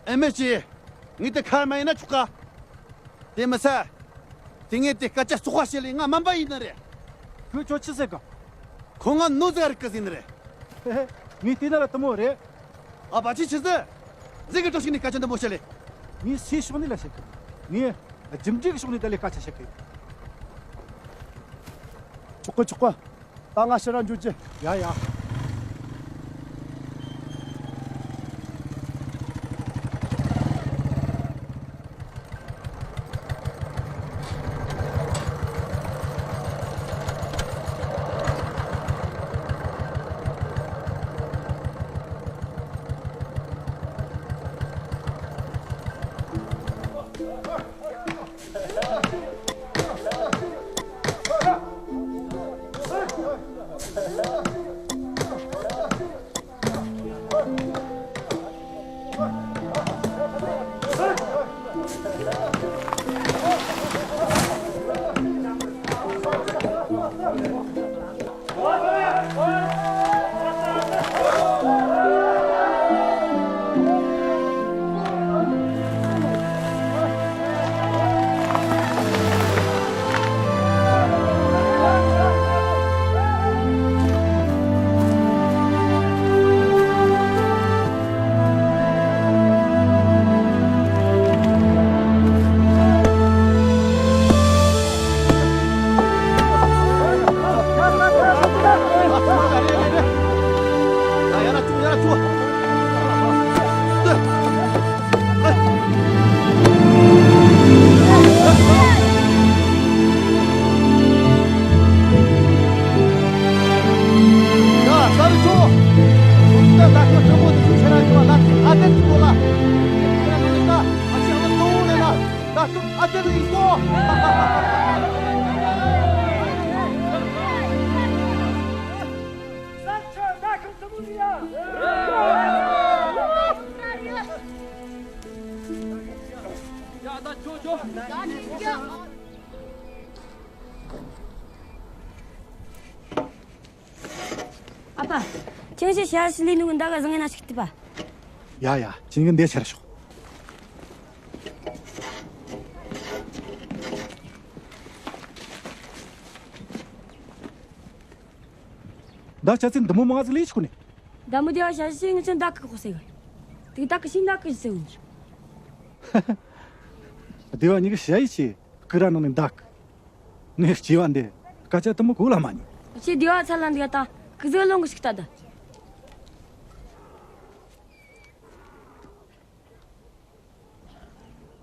ཨེ་མེ་ཅི། ངའི་དེ་ཁ་མ་ཡིན་ན་ཆོག་ག། དེ་མི་ཚད། དེ་ངས་དེ་སྐད་ཆ་བཙོག་པ་བཤད་ལས་ང་སྨན་པ་ཡིན་ནི་རེད། ཁོས་ཁྱོད་ཆི་ཟེར་གི། ཁོ་ང་ནོ་ཟེར་གི་ཟིན་ནི་རེད། ངས་བལྟས་ན་ལ་དུ་མོ་རེད། ཨ་བ་ཅི་ཆི་ཟེར། ཟིག་གི་གྲོགས་ཤིག་ནས་སྐད་ཆ་འདི་མོ་བཤད་ལས། ངས་སའི་ཕྱོགས་ནས་ལ་བཤད་གི། ངས་རྒྱུ་འབྲས་ཀྱི་ཕྱོགས་ནས་ད་ལས་སྐད་ཆ་བཤད་གི། ཆོག་གི་ཆོག་གི། ད་ང་ཕྱིར་ར་འགྱོ་རྒྱུ། ཡ་ཡ། ཨ་ཕ། ཁྱེད་ཀྱིས་ཤ་ཤི་ལི་ནུ་གི་འདའ་ག་བཟང་ངན་ན་ཞིག་ལྟོས་པ། ཡ་ཡ། ཁྱེད་ཀྱིས་འདི་ཆར་ཤོག་ད་ཆ་ཚད་འདི་མོ་མང་ཟིག་ལས་ཆོག་ནས། ད་མོ་སྡེ་བ་ཞ་ཞི་ངི་ཆོ་མདའ་ཁུག་ཁོ་ཟེར་གི། དེ་ད་གི་ཤིང་མདའ་ཁུག་ཟེར་གི། སྡེ་བ་གཉིས་ཀྱི་ཞ་ཡི་ཆེ་ཀི་ར་ནང་ནས་མདའ་ཁུག་ངས་སྐྱེ་བ་འདི་སྐད་ཆ་དུ་མོ་གོ་ལ་མ་ཉན། ཁྱེད་སྡེ་བ་ཚ་ལ་འདི་ག་ད་ཁུག་ཟིག་ལོང་གི་ཞིག་ལྟ་ད།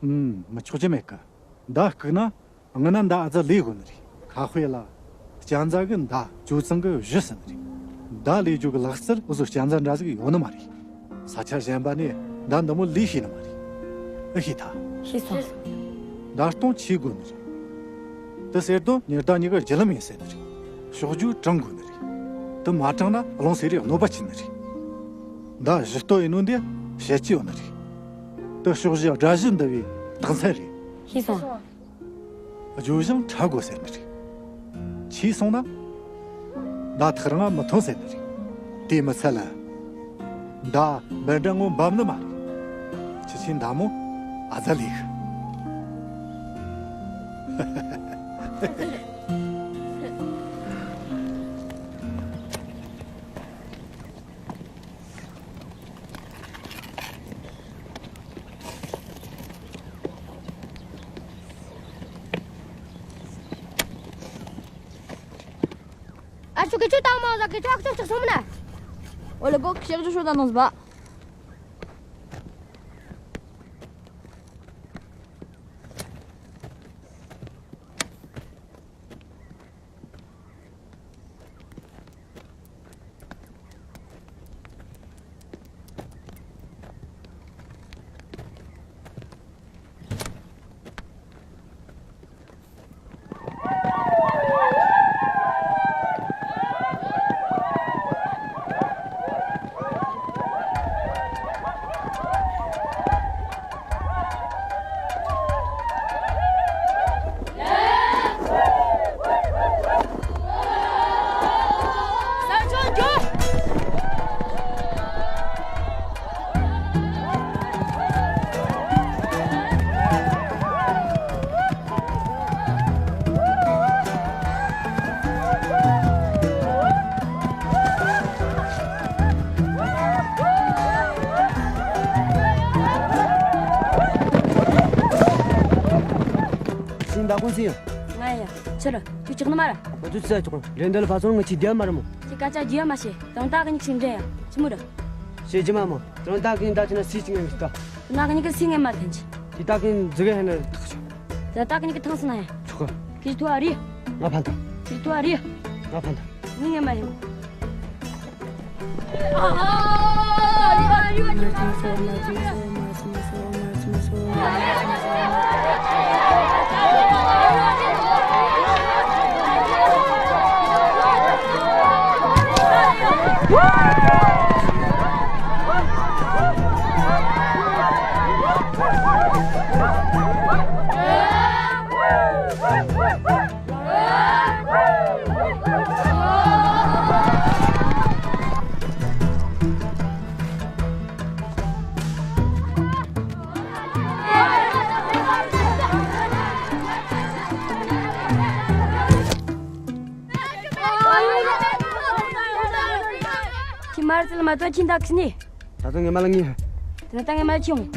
ཨུམ། མི་ཆོག་ཅི་མེད་གི། མདའ་ཁུག་ན་ང་ན་མདའ་ཨ་ཙི་ལས་དགོས་ནི་རེད། ཁ་དཔེ་ལ། སྤྱན་རྫ་གི་མདའ་ཅོ་ཚང་གི་གཞུ་ཟེར་ནི་རེད། མདའ་ལས་རྒྱུ་གི་ལག་རྩལ་འུ་ཚོ་སྤྱན་རྫ་འདྲ་ཟིག་ཡོད་ནི་མ་རེད། ས་ཆ་གཞན་པ་ནས་མདའ་འདི་མོ་ལས་ཤེས་ནི་མ་རེད། ཨེ་ཤེས་ཐལ། ཤེས་སོང་། མདའ་ལྟོང་ཆས་དགོས་ནི་རེད། དེ་ཟེར་དུས་ཉི་ཟླ་གཉིས་ཀ་རྒྱུ་ལམ་ཡིན་ཟེར་ནི་རེད། ཕྱོགས་རྒྱུ་དྲང་དགོས་ནི་རེད། དེ་མ་དྲང་ན་རླུང་སེ་རིའི་གནོད་པ་བྱེད་ནི་རེད། མདའ་གཞུ་ལྟོ་ཡིན་ནོ་འདི་བཤད་ཀྱི་ཡོད་ནི་རེད། དེ་ཕྱོགས་བཞི་དགྲ་བཞི་འདུལ་བའི་རྟགས་མཚན་རེད། ཤེས་སོང་། རྒྱུ་ཞིང་ཕྲ་དགོས་ཟེར་ནི་རེད། ཆས་སོང་ན། མདའ་ཐག་རིང་ང་མི་ཐོན་ཟེར་ནི་རེད། དེ་མི་ཚད་ལ། མདའ་འབེན་འདྲ་ངོ་འབབ་ནི་མ་རེད། ཁྱེད་ཆོས་མདའ་མོ་ཨ་ཙི་ལས་གི། ཨ་ཆུ་གི་ཆུ་བཏང་མ་ཟ་གི་ཆུ་ཨ་ཆུ་ཆུ་སོང་མ་ན། ཨོ་ལེ་གོ་ཤག་ཆུ་ཤོ་ད་ནོ་ཟ་བ། ཤིང་བདག་ཀུན་སྲིད་ཡང་། ང་ཡ། ཕྱིར་ཁྱོད་ཅག་ནི་མ་ར། ང་ཚོས་ཚེ་ཆོག་རེ་འདི་ལ་ཕ་ཚོར་ང་ཆི་རྒྱ་མ་ར་མོ། ཁྱེད་སྐད་ཆ་རྒྱ་མ་བཤད། དང་ད་གི་ཉིག་ཤིང་འདྲེ་ཡ་ཆི་མོ་ར། ཤེས་ཀྱི་མ་མོ། དང་ད་གི་ཉིག་ད་ཆི་ན་སྲིད་ཀྱི་ངན་གི་ལྟ། ན་གི་ཉིག་གི་སྲིད་ངན་མ་ཐན་ཅི། དེ་ད་གི་ཉིག་ཟི་གི་ཧན་ན་ཐག་ཆོད། ད་ད་གི་ཉིག་གི་ཐང་སི་ན་ཡ། ཆོག་གི། ཁྱེད་ཐུ་ཨ་རི། ང་ཕན་ཐ། ཁྱེད་ཐུ་ཨ་རི། ང་ཕན་ཐ། ངི་ངན་མ་ཡིན། ཁྱི་མར་ཙལ་མ་ཏོ་ཁྱི་འདག་ནི། ད་ལྟ་ངས་མ་ལ་ངེས། དེ་ན་ད་ངས་མ་ལ་ཁྱི་འོང་།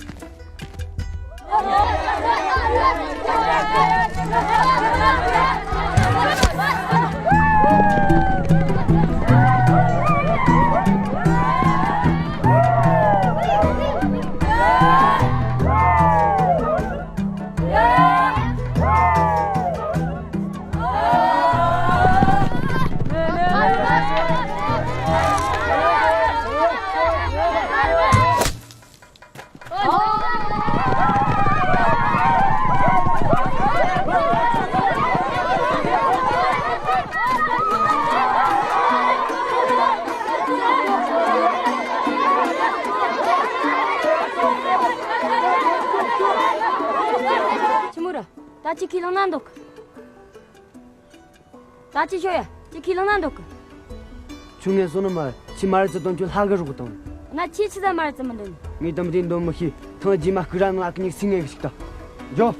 ཆི་མོ་ར། ད་ཅི་ཁས་བླངས་ན་འདུག་ད་ཅི་ཤོ་ཡ། ཅི་ཁས་བླངས་ན་འདུག་གི། ཆུ་ངན་སོང་ནི་མ། ཆི་མ་རེད་ཙི་དོན་ཆུ་ལྷ་གི་རུ་གི་དང་། ན་ཆི་ཆི་ད་མ་རེད་ཙི་མི་འདོན། ངས་དམ་དེ་འདོན་མི་ཤེས། ཐང་རྗེས་མ་སྐུ་ར་ནང་ལ་ཀི་ཉིག་སིང་ངེ་གི་ཞིག་ད། འཇོ།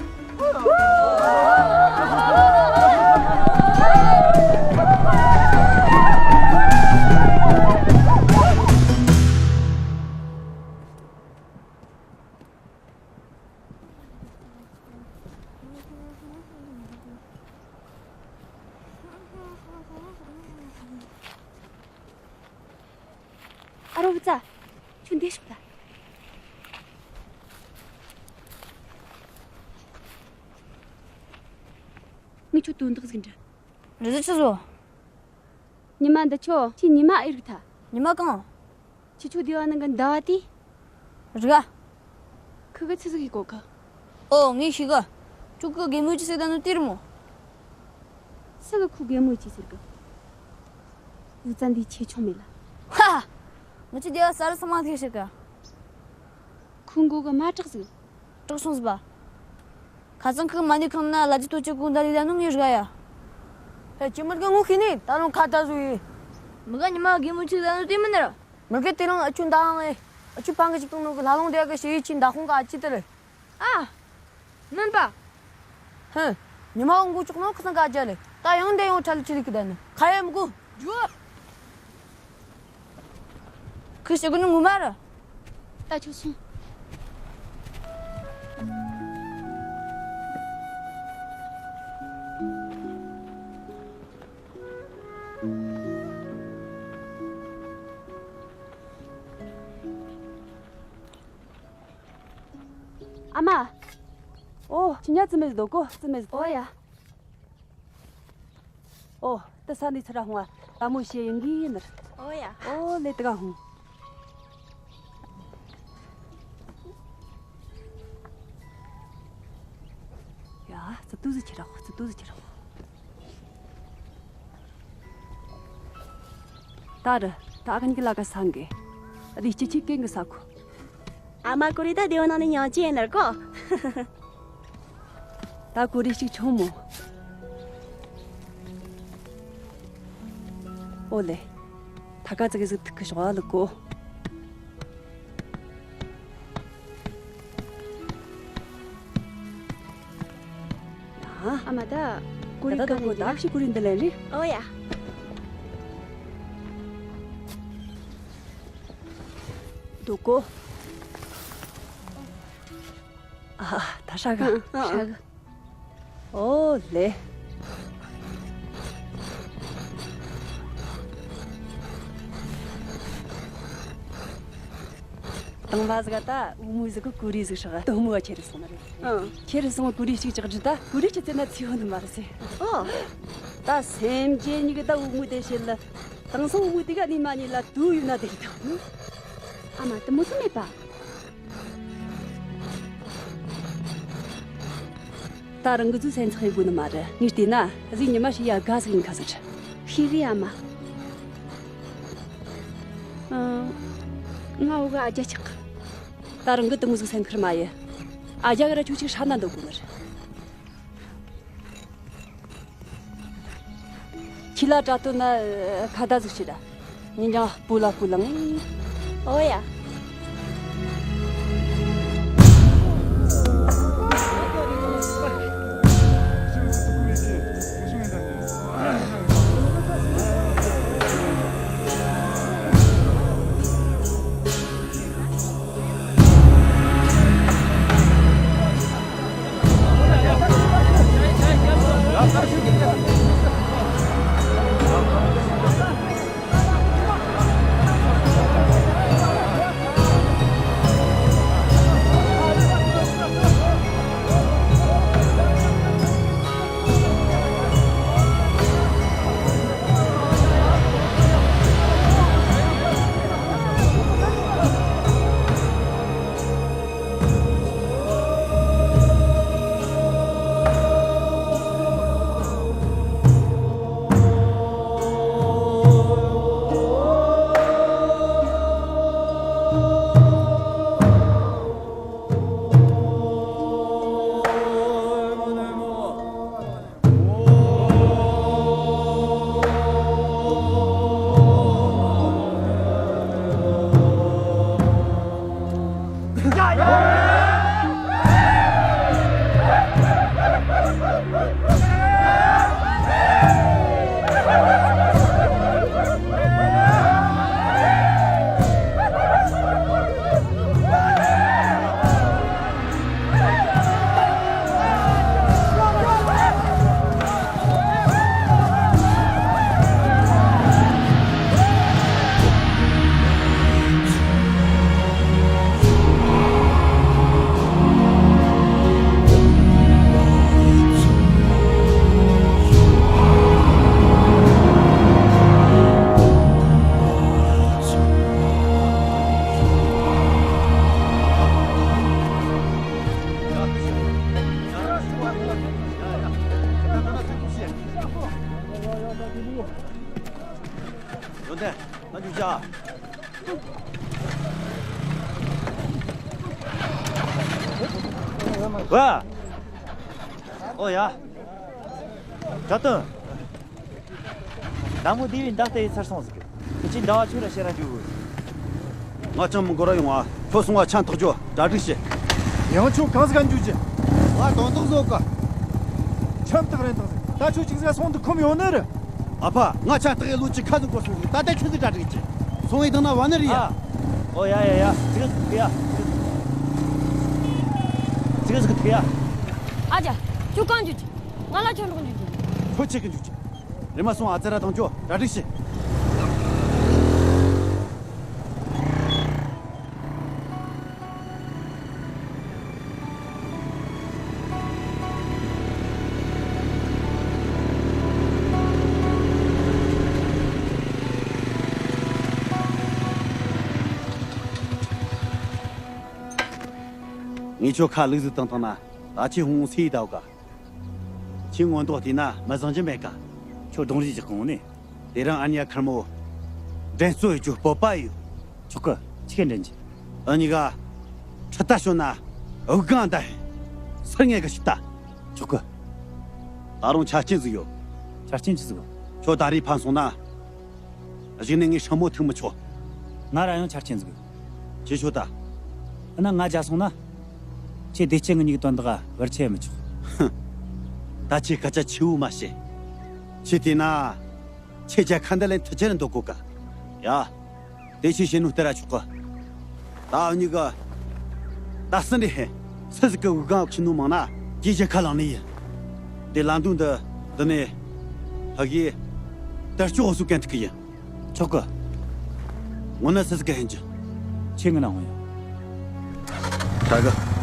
ཨོ་བུ་ཙ། ཁྱོད་འདི་ཤོག་ད། ངས་ཁྱོད་དོན་དག་ཟིག་འདྲི། རེད། ཆི་ཟོ། ཉི་མ་འདི་ཆོ་ཁྱོད་ཉི་མ་ཨེ་རིག་ཐལ། ཉི་མ་གང་། ཁྱེད་ཆོ་སྡེ་བ་ནང་གི་ཟླ་བ་དེ། རིག་ཨ། ཁུ་གི་ཆི་ཟིག་གི་གོ་གི། ཨོ་ངས་ཤེས་གི། ཁྱོད་ཁུ་གེ་མོ་ཅི་ཟེར་ད་ནོ་དེ་རེད་མོ། སུ་གི་ཁུ་གེ་མོ་ཅི་ཟེར་གི། བུ་ཙ་འདི་ཆེ་ཆུང་མེད་ལ། ཧ། ང་ཚོའི་སྡེ་བ་ས་རུ་ཚང་མ་ཐེག་ཤག་གི། ཁུ་མགོ་གི་མ་དྲག་ཟིག། དྲག་སོང་ཟིག་པ། ཁ་སང་ཁུ་མ་ནི་ཁང་ན་ལ་ཇི་ཏོ་ཅི་གུ་འདའ་ལི་ལ་ནུ་ངས་རིག་ཡ། ཧེ་ཅི་མི་གི་ངོ་ཤེས་ནི་ད་རུང་ཁ་ད་ཟུ་ཡི། མི་ག་ཉི་མ་གེ་མོ་ཅི་ཟེར་ནོ་དེ་མིན་ནི་ར། མི་གེ་དེ་རིང་ཨ་ཆུ་འདའ་ཧང་ཨེ། ཨ་ཆུ་ཕང་གི་ཅིག་བཏང་ནོ་གི་ལྷ་ལུང་དེ་གི་ཞེ་ཡི་ཆི་འདའ་ཁོང་གི་ཨ་ཅི་དེ་རེད། ཨ། མིན་པ། ཧེ། ཉི་མ་འོང་གོ་ཅོག་ནོ་ཁ་སང་ག་ཅི་ལེ། ད་ཡང་དེ་ཡང་ཁྲལ་ཆི་ལི་གི་དེ་ནི་ཁ་ཡ་མི་གོ། ཇུ། ཁུ་ཞེ་གི་ནི་ངུ་མ་ར། ད་ཆོག་སོང་། ཨ་མ། ཨོ། ཁྱི་ཉ་ཙི་མེ་ཟི་དོ་གོ་ཙི་མེ་ཟི་དོ། ཨོ་ཡ། ཨོ། ཏི་ས་ནི་ཚུ་ར་ཧོང་ཨ། ལ་མོ་ཤེ་ཡིན་གི་ཡིན་ནར། ཨོ་ཡ། ཨོ་ལེ་ཏི་ག་ཧོང་། ཡ། ཙི་ཏུ་ཟི་ཁྱི་ར་ཧོ། ཙི་ཏུ་ཟི་ཁྱི་ར་ཧོ། ད་ར། ད་ཨ་ཁན་གི་ལ་ཀ་སང་གི། ཨ་དི་སྤྱི་ཆི་ཀེང་གི་ས་ཁོ། ཨ་མ་ཀུ་རི་ད་དེ་བ་ནང་ནས་ཉང་ཅི་ཡིན་ནར་གོ། ད་ཀུ་རི་ཞིག་ཆུང་མོ། ཨོ་ལེ། ཐ་ཀ་ཙི་གི་ཟིག་ཐུག་གི་ཞོག་ཨ་ལུ་གོ། ཨ་མ་ད། ཀུ་རི་ད་ད་ཀ་ནས་ཀུ་ད་ཤི་ཀུ་རི་འདི་ལན་རི། ཨོ་ཡ། དུ་ཀོ། ཨ་ད་ཧྲ་ག་ཧྲ་ག་ཨོ་ལེ། དང་བ་ཟིག་ད་འུ་མུ་ཟིག་གི་ཀུ་རི་ཟིག་ཧྲག་དུ་མུ་བ་ཁྱེར་སོང་མ་རེད། ཨང་། ཁྱེར་སོང་ཀུ་རི་ཞིག་ཅག་ཇི་ད་ཀུ་རི་ཅི་ཙེ་ན་ཚིའོ་ནི་མ་རེད་ཟེ། ཨོ། ད་སེམས་ཅན་གཉིས་ཀྱི་ད་འུ་མུ་དེ་བཤད་ལ། དང་སང་འུ་མུ་དེ་ག་ནི་མ་ཉིད་ལ་དུ་ཡུ་ན་དེ་རེད་དང་། ཨ་མ་དུ་མུ་སུ་མེད་པ། ད་རང་གི་ཚུལ་སེམས་ཚེགས་ཡི་དགོས་ནི་མ་རེད། ངས་བལྟས་ན་གཟིག་ཉི་མ་ཞིག་ཡ་དགའ་ཟིག་ཡིན་ཁ་ཟིག་རེད། ཤེས་གི་ཨ་མ། ཨང་། ང་འུ་ག་ཨ་ཅག་ཆག་ད་རང་གི་དུ་མུ་ཟིག་སེམས་ཁུར་མ་ཡེ། ཨ་ཅག་གི་ར་ཆུ་ཆིག་ཧྲ་ན་འདོད་དགོས་ནི་རེད། ཁྱི་ལ་དྲ་དོ་ན་ཁ་ད་ཟིག་ཤི་ར། ཉིན་ཀྱང་སྤུ་ལ་སྤུ་ལངས། ཨོ་ཡ། ཨ། ཝ། ཨོ་ཡ། གྲྭ་བསྟུན། མདའ་མོ་སྡེ་བའི་མདའ་རྟ་ཡི་ཚར་སོང་ཟིག་ཁྱེད་ཀྱིས་མདའ་བ་ཁྱོད་ལ་བཤད་ར་འཇུག་ང་ཅང་མི་འགོར་ར་ཡོང་ཨ། ཁྱོད་སོང་བ་ཆང་ཐག་རྒྱོ། གྲ་སྒྲིག་བྱེད། ཡང་ཁྱོད་གང་ཟིག་ག་འཇུག་རྒྱུ། ང་དོན་དག་བཟོ་ག་ཆམ་ཐག་རན་ཐག་ཟིག་ད་ཁྱོད་ཅིག་ཟིག་སོང་འདུག་ཁོམ་ཡོང་ནི་རེད། ཨ་ཕ། ང་ཆང་ཐག་ཡི་ལོ་ཅིག་ཁ་ཟིག་འགོར་སོང་ཟིག་ད་ལྟ་ཁྱོད་ཟིག་གྲ་སྒྲིག་བྱེད། སོང་ཡི་དང་ན་བ་ནི་རེད་ཡ། ཨ། ཨོ་ཡ་ཡ་ཡ། ཅིག་ཟིག་ཐུག་ཡ། ཅིག་ཟིག་ཐུག་ཡ། ཨ་ཅག་ཁྱོད་གང་འཇུག་རྒྱུ། ང་ལ་ཁྱོད་འགྲོགས་འཇུག་རྒྱུ། ཁྱོད་ཆེ་གི་འཇུག་རྒྱུ། རེམ་མ་སོང་ཨ་ཙི་ར་དང་ཅོ་གྲ་སྒྲིག་བྱེད། ངས་ཁྱོད་ཁ་ལུག་ཟིག་བཏང་བཏང་ན་ད་ཁྱེད་ཧོང་སེ་ཡི་ད་ག་ཁྱེད་ངོ་མདོག་བལྟས་ན་མི་བཟང་རྒྱུ་མེད་ཀ་ཁྱོད་གདོང་རིས་ཀྱི་གོང་ནས། དེ་རིང་ཨ་ནེ་ཁེར་མོ་འགྲན་རྩོད་ཡོད་རྒྱུ་སྤོབས་པ་ཡོད། ཆོག་གི་ཆི་གེ་འགྲན་གྱི། ཨ་ནེ་ག་ཁྲི་ལྟ་ཞོན་ན་འུ་གང་ད་ཧེ་སར་ངེས་གི་ཞིབ་ལྟ། ཆོག་གི་ད་རུང་ཆ་རྐྱེན་ཟིག་ཡོད། ཆ་རྐྱེན་ཅི་ཟིག་ཁྱོད་ད་རེས་ཕན་སོང་ན། གཞུག་ནས་ངས་ཧྲ་མོ་ཐུག་མི་ཆོག་ང་ར་ཡང་ཆ་རྐྱེན་ཟིག་ཁྱེད་ཆོ་ད། ཨ་ན་ང་རྒྱལ་སོང་ན། ཁྱེད་བདེ་སྐྱིད་ངི་གཉིས་ཀྱི་དོན་དག་བར་ཆད་མི་ཆོག་ད་ཁྱེད་སྐད་ཆ་ཆེ་བོ་མ་བཤད། ཁྱེད་དེ་ན། ཁྱེད་རྒྱལ་ཁ་འདི་ལེན་ཐུ་ཆེར་འདོད་གོ་ག་ཡ། དེ་ཆེ་བཤད་ནོ་སྟེར་ར་ཆོག་གི་ད་འུ་གཉིས་གི་ད་སྲིན་རེ་ཧེ། སུ་ཟིག་གི་འུ་གང་ཁྱི་ནོ་མང་ན་རྒྱལ་རྒྱལ་ཁ་ལང་ནི་ཡིན། དེ་ལམ་དུ་འདི་འདི་ནས་ཕ་གིའི་དར་ལྕོག་འོ་སུ་གན་ཐུག་གི་ཡིན། ཆོག་གི་ངོ་ན་སི་སི་ག་ཧན་ཅི། ཆེ་ངི་ན་ངོ་ཡ། ད་གི།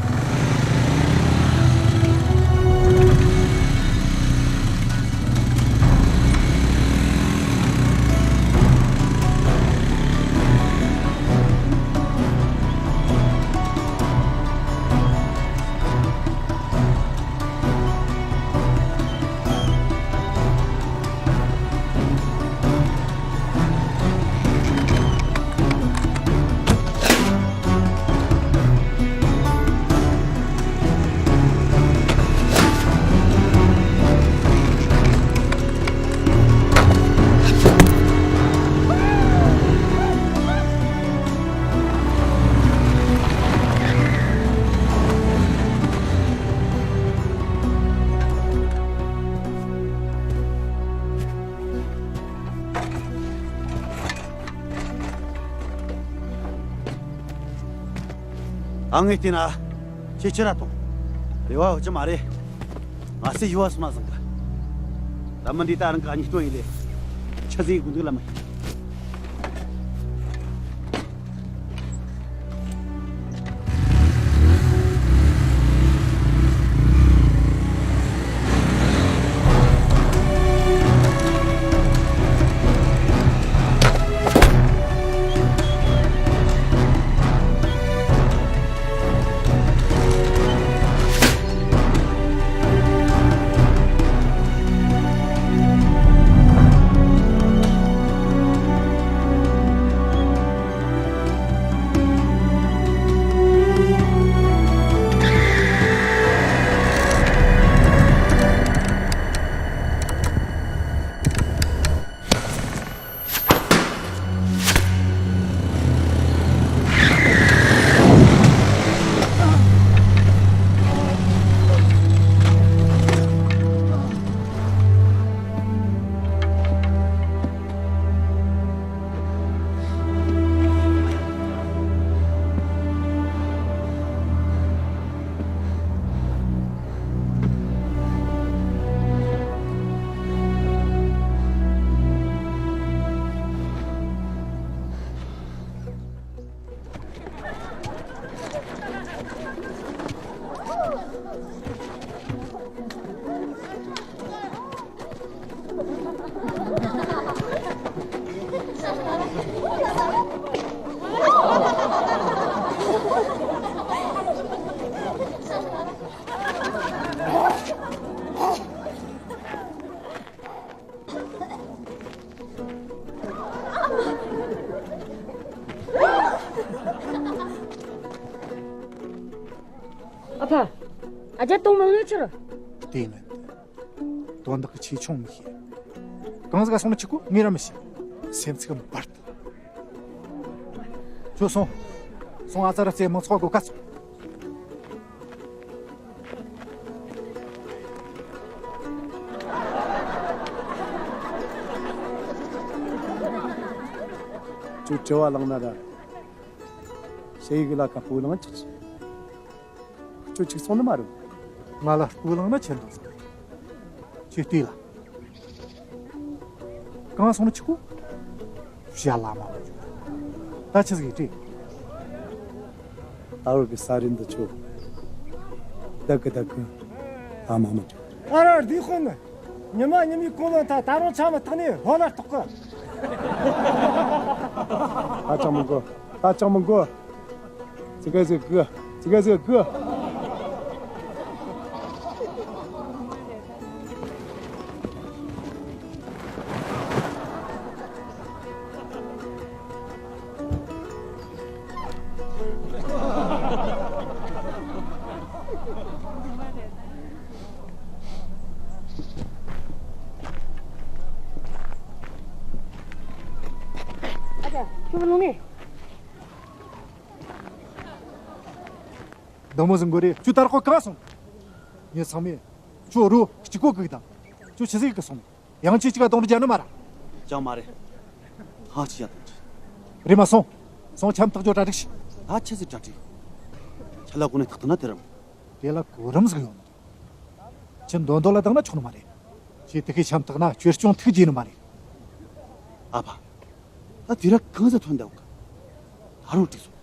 ཨ་ངས་བལྟས་ན། ཁྱེད་ཆི་ར་དང་། རེ་བ་ཡོད་ཀྱི་མ་རེད། ང་སེ་ཡུ་བ་སུ་མ་བཟང་གི། ད་མི་འདི་ད་རང་གི་ཉིས་སྟོང་ཡིན་ལེ། ཆི་ཟིག་དགོས་འདུག་ལ་མི། ཨ་ཕ། ཨ་ཅག་གཏོང་མང་ནོ་ཆུར། དེ་མིན། དོན་དག་གི་ཆེ་ཆུང་མི་ཤེས། གང་ཟིག་ག་སོང་ན་ཆི་གོ་ངས་ར་མི་ཤེས། སེམས་ཚིག་འབར་ཏེ། ཁྱོད་སོང་། སོང་ཨ་ཙ་ར་རྩེ་མང་ཚོགས་སྒོ་ཀ་སོང་། ཁྱོད་དྲི་བ་ལངས་ན་ར། ཞེ་ཡི་གི་ལ་ཁ་སྤུ་ལངས་ཅིག་ཁྱོད་ཅིག་སོང་ནི་མ་རེད། ང་ལ་སྤུ་ལངས་ན་ཆི་འདུག་ཟེར། ཁྱོད་ལྟོས་ལ། གང་སོང་ནི་ཆི་གོ་ཞལ་ལ་མ་མ་འཇུག་ད་ཆི་ཟིག་ཡིན་དྲིས། ད་བར་གི་ས་རིན་འདི་ཆོ། བདག་གི་བདག་གི་ལ་མ་མ་འཇུག་ཨ་ར་འདི་ཁོ་ནི། ཉི་མ་ཉི་མའི་གོང་ལ་ད་ད་རུང་ཆ་མ་ཐག་ནས་ཧོ་ལ་ཐོག་གི་ད་ཅང་མི་དགོས། ད་ཅང་མི་དགོས། ཙི་གེ་ཟིག་དགོས། ཙི་གེ་ཟིག་དགོས། ཨ་ཅག་ཁྱོད་ལོང་ནས། འདི་མོ་ཟིག་མགོ་རེད། ཁྱོད་ད་རག་གོ་གང་སོང་། ངས་ཚང་མས་ཁྱོད་རོ་གཅིག་གོ་གིག་དང་། ཁྱོད་ཆི་ཟིག་གི་སོང་། ཡང་ཆེ་གཅིག་ག་དོང་རི་རྒྱ་ནི་མ་ར། ཅང་མ་རེད། ཧ་ཅི་ཡ་དང་ཅི། རེད་མ་སོང་། སོང་ཆམ་ཐག་ཅོ་གྲ་སྒྲིག་ཤི། ད་ཆི་ཟིག་གྲ་སྒྲིག་ཆ་ལ་གོ་ནས་ཐག་ཐག་ན་དེ་རམ། དེ་ལ་གོ་རིམ་ཟིག་ཡོད་ནི་རེད། ཁྱི་འདོན་འདོན་ལ་བཏང་ན་ཆོག་ནི་མ་རེད། ཁྱི་དེ་གི་ཆམ་ཐག་ན་བཅོས་སྐྱོང་ཐུགས་རྗེ་ནི་མ་རེད། ཨ་ཕ། ད་དེ་ར་གང་ཟེ་ཐོན་འདའ་ག་ད་རུང་འགྲིག་སོང་།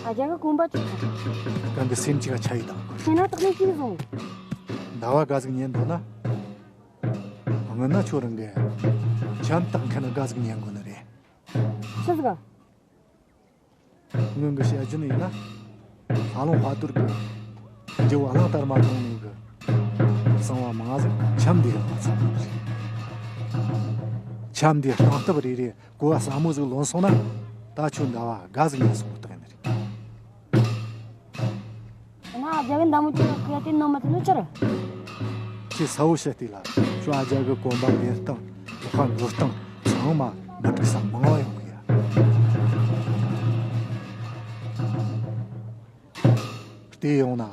ཨ་ཅག་གི་གོམ་པ་ཅིག་དང་། གང་གི་སེམས་ཅིག་ག་ཆ་ཡི་དང་། ཁྱེད་ན་དག་ནས་ཅིག་བཟུང་། ཟླ་བ་ག་ཟིག་ཉན་འདོད་ན། སྔོན་ན་ཁྱོད་རང་གི་ཆམ་ཐག་མཁན་ག་ཟིག་ཉན་དགོས་ནི་རེད། ཆི་ཟིག་ག་སྔོན་གི་བཤད་རྒྱུ་ནི་ཡིན་ན། ཧ་ལོང་དཔའ་རྟུལ་གི་རྒྱུ་བ་གླང་དར་མ་གཏོང་ནོ་གི་གསང་བ་མང་ཟིག་ཆམ་འདི་རང་ཚང་ནི་རེད། ཆམ་འདི་སྟེང་སྟབས་རེ་རེ་གོ་བ་ཟབ་མོ་ཟིག་ལོན་སོང་ན། ད་ཁྱོད་ཟླ་བ་ག་ཟིག་ཉན་སོང་བཏགས་ཡིན་ནི་རེད། ང་རྒྱ་གི་མདའ་མོ་ཅིག་གི་དེ་ནོ་མ་ཐུབ་ནོ་ཅི་རེད། ཁྱེད་ས་བོ་བཤད་དེ་ལ་ཁྱོད་ཨ་ཅག་གི་གོམ་པ་འདེད་སྟངས་ལག་པ་འགུལ་སྟངས་ཚང་མ་མ་འགྲིག་ས་མང་བ་ཡོང་གི་ཡ། བལྟས་ཡོང་ན་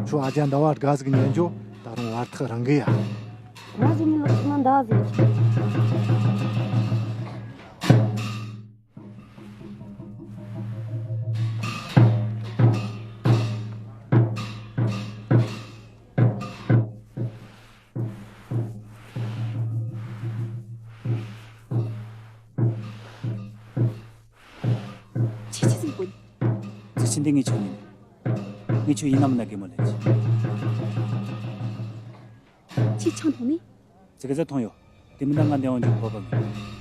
ཁྱོད་ཨ་ཅག་ཟླ་བ་དགའ་ཟིག་ཉན་རྒྱུ་ད་རུང་བར་ཐག་རིང་གི་ཡ། ང་ཟིག་མི་ལོག་ན་འདའ་ཟིག་འདི་ངས་ཁྱོད་ཉིད། ངས་ཁྱོད་ཡིན་ན་མིན་ན་གད་མོ་ལེན་གྱི། ཁྱོས་ཆང་འཐུང་ནི། ཙི་གེ་ཙི་འཐུང་ཡོད། དེ་མིན་ད་ང་འདི་འོང་རྒྱུ་བོད་པ་མིན།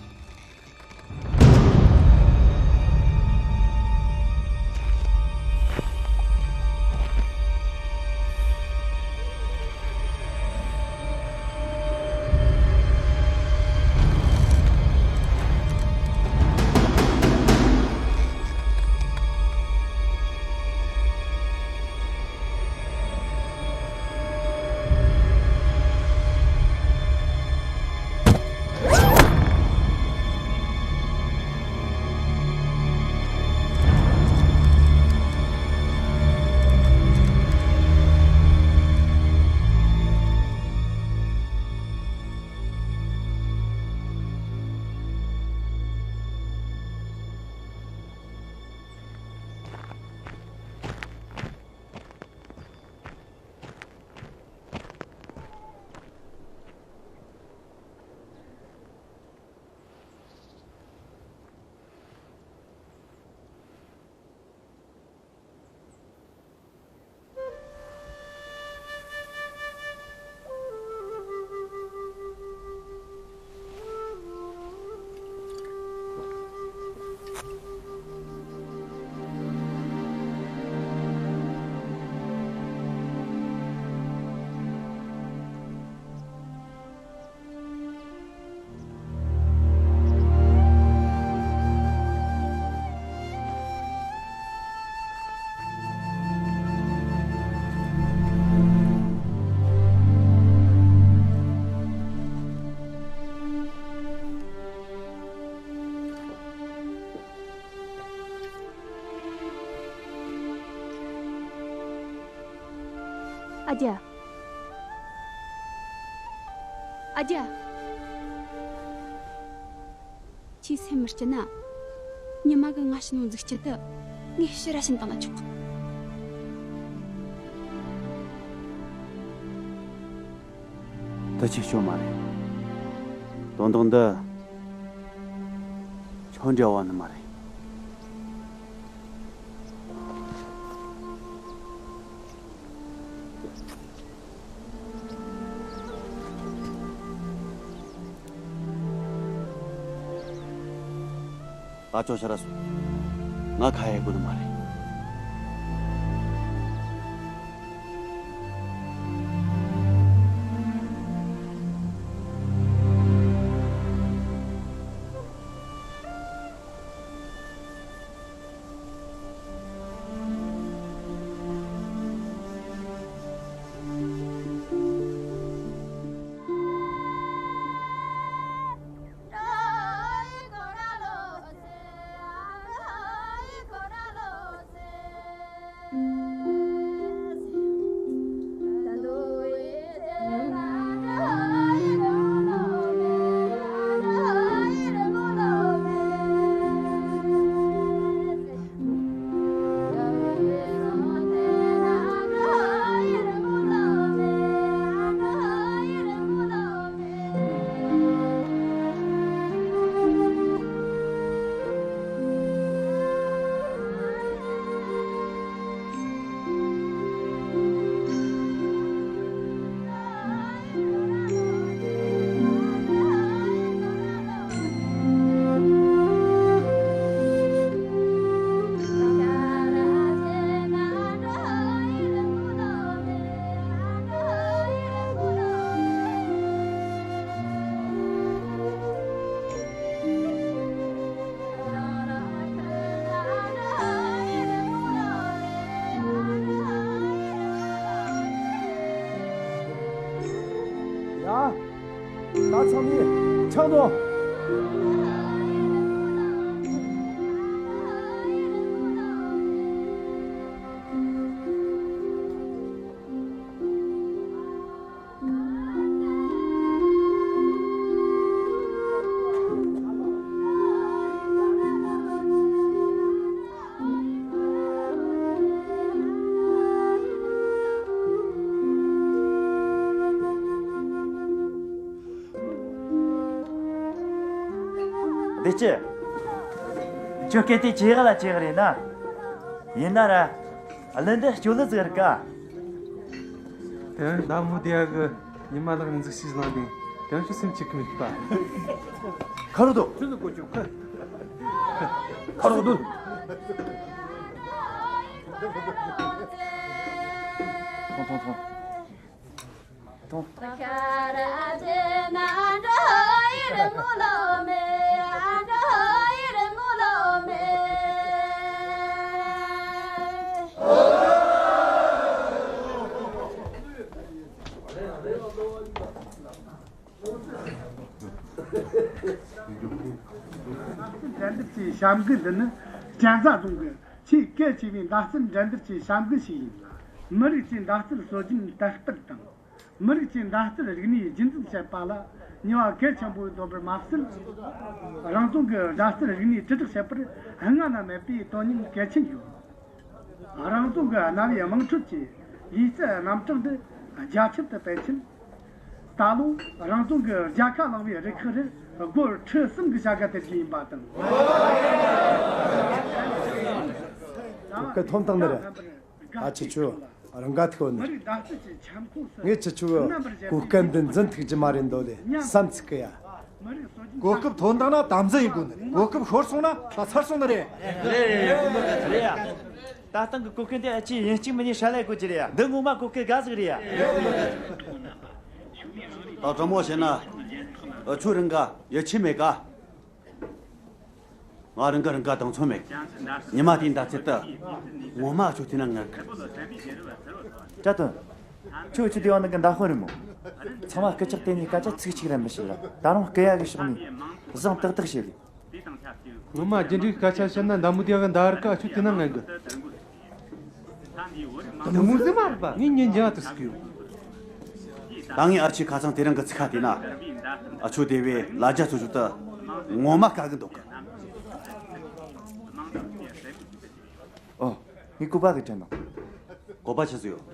ཨ་རྒྱ། ཨ་རྒྱ། ཁྱེད་སེམས་མི་སྐྱིད་ན། ཉི་མ་གི་ང་ཕྱི་ནང་འཛུགས་སྐྱིད་དུ། ངས་ཕྱི་ར་ཕྱིན་བཏང་ན་ཆོག་གི། དེ་ཆེ་ཤོས་མ་རེད། དོན་དག་འདི་ཁྱོད་འབྲེལ་བ་ནི་མ་རེད། ད་ཅོ་ཤ་ར་སོང་། ང་ཁ་ཡེ་དགོས་ནི་མ་རེད། ཡ། ད་ཚང་མས་ཆང་འཐུང་། བདེ་སྐྱིད། ཁྱོད་སྐད་དེ་ཇེ་ཡག་ལ་ཇེ་ཡག་རེད་ན། ཡིན་ན་ར། གླུ་འདི་སྐྱོ་གླུ་ཟིག་རེད་ཀ། དེ་ནི་ཟླ་མོ་དེ་གི་ཉི་མ་ལགས་ནས་མཛུབ་ཞུས་གནང་དེ་དེ་ནི་ཁྱོད་སེམས་ཆུད་ཀི་མེད་པ། ཁ་རོག་དོ། ཁྱོད་ཀྱི་གོ་ཆོད་ཁ། ཁ་རོག་དོ། ཐོང་ཐོང་ཐོང་། ཐོང་། འགྲན་བསྡུར་གྱི་བྱ་འགུལ་འདི་ནི་གཅན་ཚ་རྫོང་གི་ཆེས་གལ་ཆེ་བའི་མདའ་རྩལ་འགྲན་བསྡུར་གྱི་བྱ་འགུལ་ཞིག་ཡིན། མི་རིགས་ཀྱི་མདའ་རྩལ་སྲོལ་རྒྱུན་དར་སྤེལ་དང་། མི་རིགས་ཀྱི་མདའ་རྩལ་རིག་གནས་རྒྱུན་འཛིན་བྱེད་པ་ལ་ནུས་པ་གལ་ཆེན་པོ་ལྡན་པར་མ་ཟད། རང་རྫོང་གི་མདའ་རྩལ་རིག་གནས་དྲིལ་བསྒྲགས་བྱེད་པར་སྔ་ན་མེད་པའི་དོན་སྙིང་གལ་ཆེན་ཡོད། རང་རྫོང་གི་གནའ་བོའི་དམངས་ཁྲོད་ཀྱི་ལུས་རྩལ་རྣམ་གྲངས་འདི་རྒྱ་ཁྱབ་ཏུ་སྤེལ་ཆེད། ད་ལོ་རང་རྫོང་གི་རྒྱལ་ཁ་བླངས་པའི་རུ་ཁག་རེར་སྒོར་ཁྲི་གསུམ་གྱི་བྱ་དགའ་སྟེར་རྒྱུ་ཡིན་པ་དང་། སྐུ་ཐོན་བཏང་ནི་རེད། ཨ་ཁྱེད་ཆོ་རང་དགའ་ཐུག་ནི། ངས་ཁྱེད་ཆོའི་གོ་སྐབས་འདི་འཛིན་ཐུབ་ཀྱི་མ་རེད་འདོད་ལེ་བསམ་ཚིག་གི་ཡ། གོ་སྐབས་ཐོན་བཏང་ན་དམ་འཛིན་ཡིན་དགོས་ནི་རེད། གོ་སྐབས་ཤོར་སོང་ན་ད་ཚར་སོང་ནི་རེད། རེད་རེད་རེད་ཡ། ད་ཐེངས་ཀྱི་གོ་སྐབས་འདི་ཨ་ཅེ་ཡིན་གཅིག་མིན་གཉིས་ཧྲ་ལས་དགོས་ཀྱི་རེད་ཡ། འདི་ངོ་མ་གོ་སྐབས་དགའ་ཟིག་རེད་ཡ། ད་དྲང་མོ་བཤད་ན་ཨ་ཆོ་རང་དགའ་ཡིད་ཆེས་མེད་ཀ། ང་རང་གི་རང་ག་དང་མཚུངས་མེད། ཉི་མ་དེའི་མདའ་རྩེད་དུ་ངོ་མ་ཁྱོད་དེ་ན་ངར་གི། ཅག་ཏུ། ཁྱོད་ཁྱོད་དེ་བ་ནང་གི་མདའ་དཔོན་རེད་མོ། ཚང་མ་སྐད་ཆ་བལྟས་ནས་སྐད་ཆ་ཚིག་གཅིག་ར་མི་བཤད་ལ་ད་རུང་སྐད་ཡ་གི་ཕྱོགས་ནས་བཟང་ཏག་ཏག་བཤད་ལེ། ངོ་མ་རྒྱུ་འབྲས་སྐད་ཆ་བཤད་ན་མདའ་མོ་དེ་གི་མདའ་ར་ཀ་ཁྱོད་དེ་ན་ངར་གི། དེ་ངོ་ཟེར་མ་རེད་པ། ངས་ཉན་རྒྱ་དུ་སུ་གི་ཡོད། ད་ངས་ཨ་ཆེ་ཁ་སང་དེ་རིང་གི་ཚིག་ཁ་དེ་ན། ཨ་ཆོ་དེ་བས་ལ་རྒྱ་ཚོ་ཞུ་ད། ངོ་མ་དཀའ་གི་འདུག་གི། ཨོ། ངས་སྐུ་པ་གི་དྲན་ནོ། སྐུ་པ་ཆི་ཟིག་ཡོད།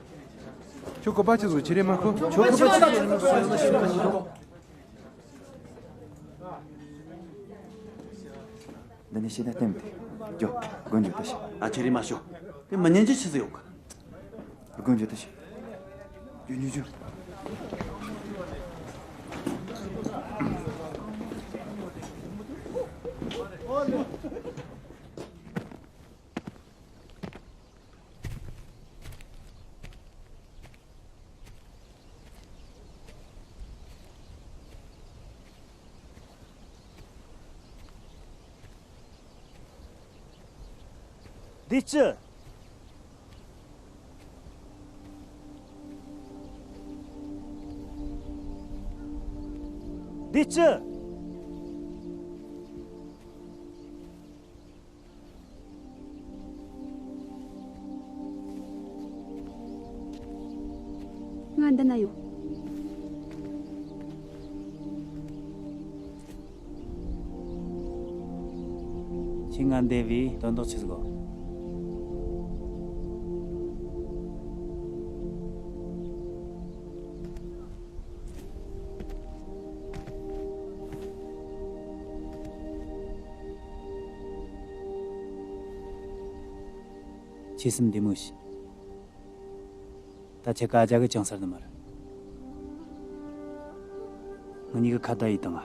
ཁྱོད་སྐུ་པ་ཆི་ཟིག་ཆི་རེ་མ་ཁོ། ཁྱོད་སྐུ་པ་ཆི་ཟིག་འདི་ནས་ཤེས་ན་བསྟན་ཏེ། འགྱོ། དགོན་འགྱོ་ད་ཤི། ཨ་ཁྱེད་རེ་མ་ཤོ། དེ་མི་ཉན་གྱི་ཆི་ཟིག་ཡོད་གི། དགོན་འགྱོ་ད་ཤི། འགྱོ་འགྱོ་འགྱོ། འདི་ཅི། འདི་ཅི། ང་འདི་ན་ཡོད། ཁྱེད་ང་འདས་པའི་དོན་དག་ཆི་ཟིག་གོ། ཁྱེད་སེམས་བདེ་མོ་བྱོས། ད་ཁྱེད་ཀ་རྒྱ་གི་ཅང་ཟེར་ནི་མ་རེད། ང་གཉིས་ཀ་ཁ་བརྡ་ཡས་བཏང་ང་།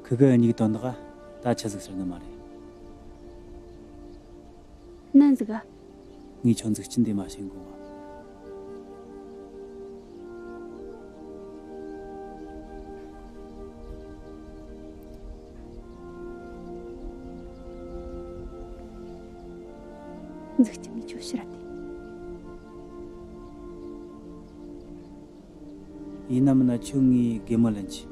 ཁི་གི་གཉིས་ཀྱི་དོན་དག་ག་ད་ཆི་ཟིག་ཟེར་ནི་མ་རེད། ནན་ཟིག་ག་ངས་ཁྱོད་འཛུགས་སྐྲུན་དེ་མ་བྱེད་དགོས་ང་། འཛུགས་སྐྲུན་མི་ཆོག་ཕྱིར་ར་དེ། ཡིན་ན་མིན་ན་ཁྱོད་ངའི་གད་མོ་ལེན་གྱིས།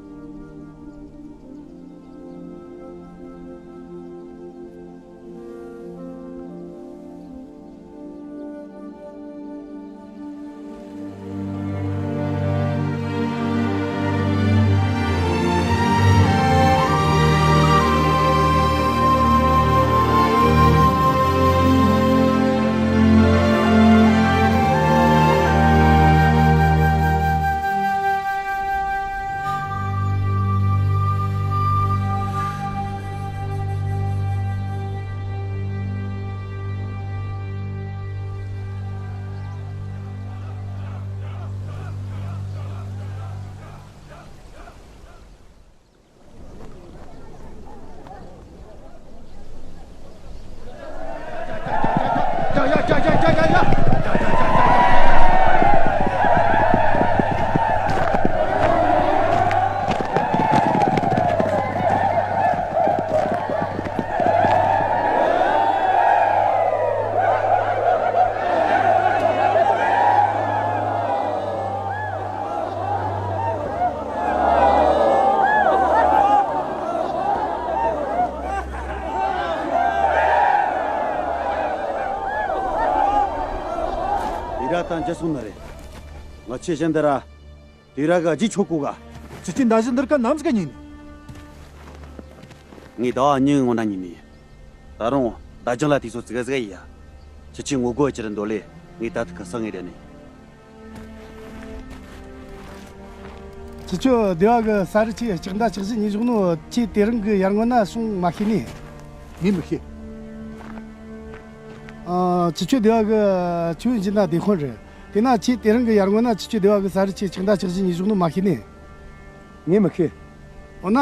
ད་འཇལ་སོང་ནི་རེད། ང་ཁྱེད་གཞན་འདི་ར། དེ་ར་གི་རྗེས་ཆོད་གོ་ག་ཁྱེད་ཀྱི་མདའ་གཞུ་འདིར་ཀ་ནམ་ཟིག་ག་ཉིན། ངས་ཟླ་བ་གཉིས་སྔོན་ན་ཉིན་ནས། ད་རུང་ཟླ་རྒྱང་ལ་དུས་ཚོད་ཙིག་ཟིག་ཡིན་ཡ། ཁྱེད་ཀྱི་ངོ་རྒོལ་ཅི་རེད་འདོད་ལེ། ངས་ད་ཐུག་གི་སང་ངས་རེད་ནས། ཁྱེད་ཆོ་སྡེ་བ་གི་ས་རུ་ཆེ་ལྕགས་མདའ་ལྕགས་གཞུ་ཉོས་བཞག་ནོ་ཁྱེད་དེ་རིང་གི་ཡར་སྔོན་ན་སོང་མ་ཤེས་ནི། ངས་མི་ཤེས། ཨ། ཁྱེད་ཆོ་སྡེ་བ་གི་ཆོས་འཇིན་ན་སྡེ་དཔོན་རེད། དེ་ན་ཁྱེད་དེ་རིང་གི་ཡར་སྔོན་ན་ཁྱེད་ཆོ་སྡེ་བ་གི་ས་རུ་ཆེ་ལྕགས་མདའ་ལྕགས་གཞུ་ཉོས་བཞག་ནོ་མ་ཤེས་ནི། ངས་མི་ཤེས། འོ་ན།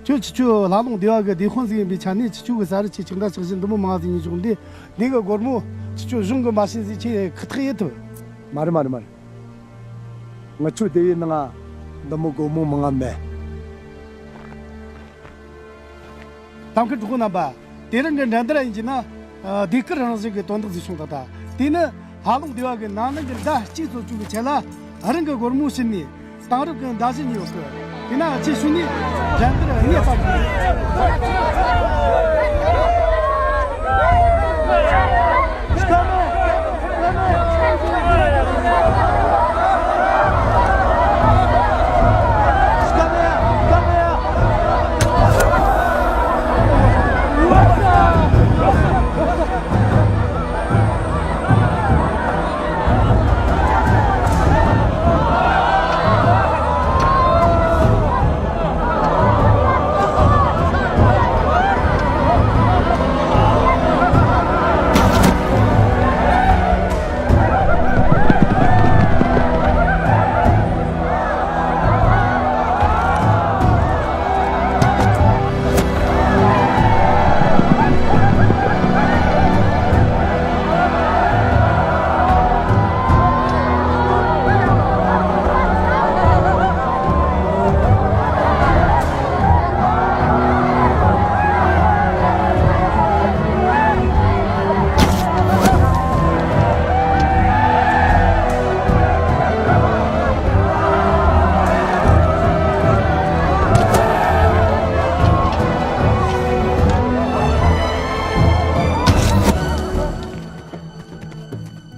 ཁྱོད་ཁྱེད་ཆོ་ལྷ་ལུང་སྡེ་བ་གི་སྡེ་དཔོན་ཟིག་ཡིན་པའི་ཆ་ནས་ཁྱེད་ཆོ་གི་ས་རུ་ཆེ་ལྕགས་མདའ་ལྕགས་གཞུ་འདི་མོ་མང་ཟིག་ཉོས་བཞག་འདི། འདི་གི་སྒོར་མོ་ཁྱེད་ཆོ་གཞུང་གི་མ་བྱིན་ཟིག་ཁྱེད་ཁག་ཐེག་ཡེད་ཐུབ། མ་རེད་མ་རེད་མ་རེད། ང་ཆོའི་སྡེ་བའི་ནང་ང་འདི་མོ་སྒོར་མོ་མང་ང་མེད། གཏམ་མཁན་གྲོགས་པོ་རྣམ་པ། དེ་རིང་གི་འགྲན་བསྡུར་ཡིན་གྱི་ན། ཨ། ཟློས་གར་རང་བཞིན་གྱི་དོན་དག་ཟིག་བྱུང་ད་ལྟ། དེ་ནི་ལྷ་ལུང་སྡེ་བ་གི་ནང་ལོགས་ཀྱི་མདའ་གཅིག་བཙོ་བཅུག་གི་ཆེད་ལ་རང་གི་སྒོར་མོ་བྱིན་ནས། དེང་རབས་ཀྱི་མདའ་གཞུ་ཉོས་ཡོད་གི། དེ་ན་ཁྱེད་ཤུལ་ནས་འགྲན་བསྡུར་གནས་སྤར་གི།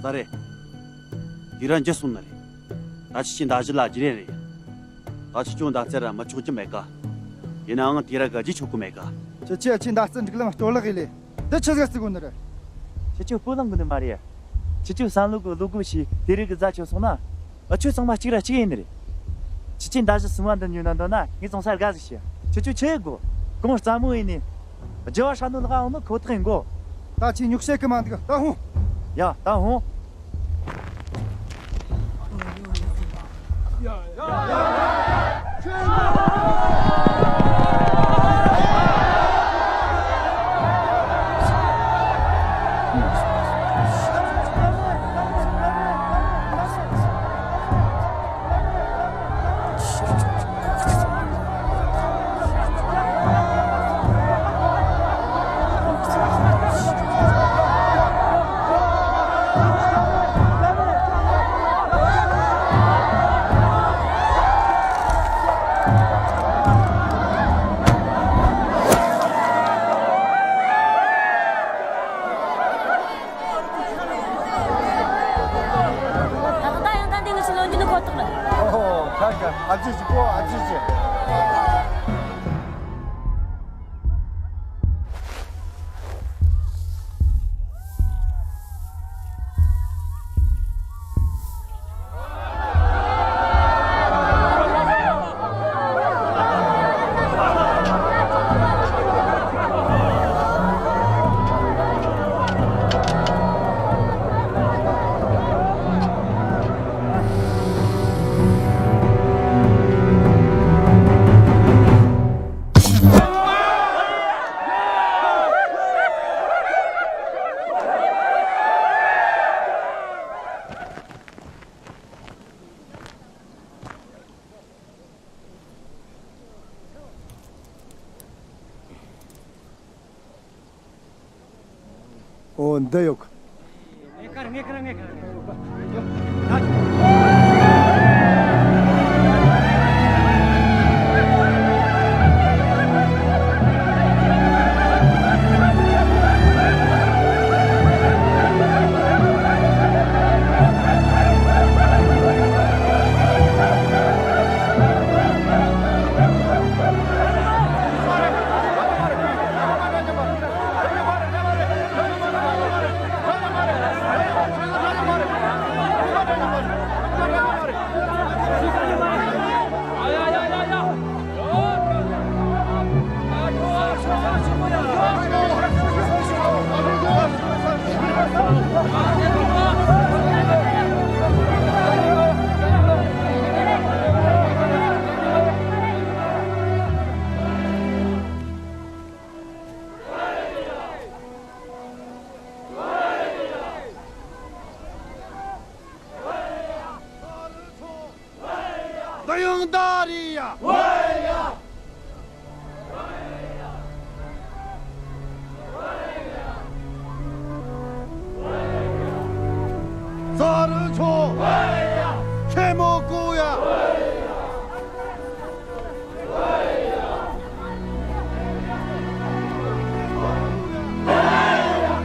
ས་རེད། དེ་ར་འཇུ་སོང་ནི་རེད། ད་ཁྱེད་ཀྱི་མདའ་གཞུ་ལ་བརྗེ་རེས་རེད། ད་ཁྱེད་ཀྱི་མདའ་རྩལ་ར་མི་ཆོག་རྒྱུ་མེད་ཀ། ཡིན་ནའང་དེ་ར་ག་རྗེས་ཆོད་གི་མེད་ཀ། ཁྱེད་ཀྱིས་ཁྱེད་མདའ་རྩལ་འགྲིག་ལམ་གཏོར་བརླག་ཡེ་ལེ། དེ་ཆི་ཟིག་རྩི་དགོས་ནི་རེད། ཁྱེད་ཀྱི་སྤོ་ལངས་གི་ནི་མ་རེད། ཁྱེད་ཀྱི་བསམ་བློ་གི་བློ་སྒོ་ཕྱེ། དེ་རིགས་གི་རྫ་ཆོད་སོང་ན། འུ་ཆོ་ཚང་མ་གཅིག་ར་གཅིག་ཡིན་ནི་རེད། ཁྱེད་ཀྱིས་མདའ་གཞུ་སུ་མ་འདི་ཉོས་ན་འདོད་ན་ངས་ཚོང་ས་དགའ་ཟིག་བྱེད། ཁྱེད་ཀྱིས་ཆི་ཡེད་དགོ། གོང་རྩ་མོ་ཡིན་ནི། རྒྱལ་བ་ཧྲ་ནོ་ལག་འོང་ནི་ཁོ་ཐག་ཡིན་གོ། ད་ཁྱེད་ཉོག་བཤད་གི་མ་འདུག་ད་ཧོང་། ཡ་ད་ཧོང་། ད་ལྟ་ཡང་ད་འདི་ངི་ཆུ་ལོན་རྒྱུ་ནི་ཁོ་ཐག་རེད། ཨོ་ཧོ། ཁ་ཁ། ཨ་ཙི་ཅི་གོ། ཨ་ཙི་ཅི། ཨོ་འདི་ཡོད། ད་ཡང་ད་རེད་ཡ། ས་རུ་ཚོ། ཆེན་མོ་ཀུ་ཡ།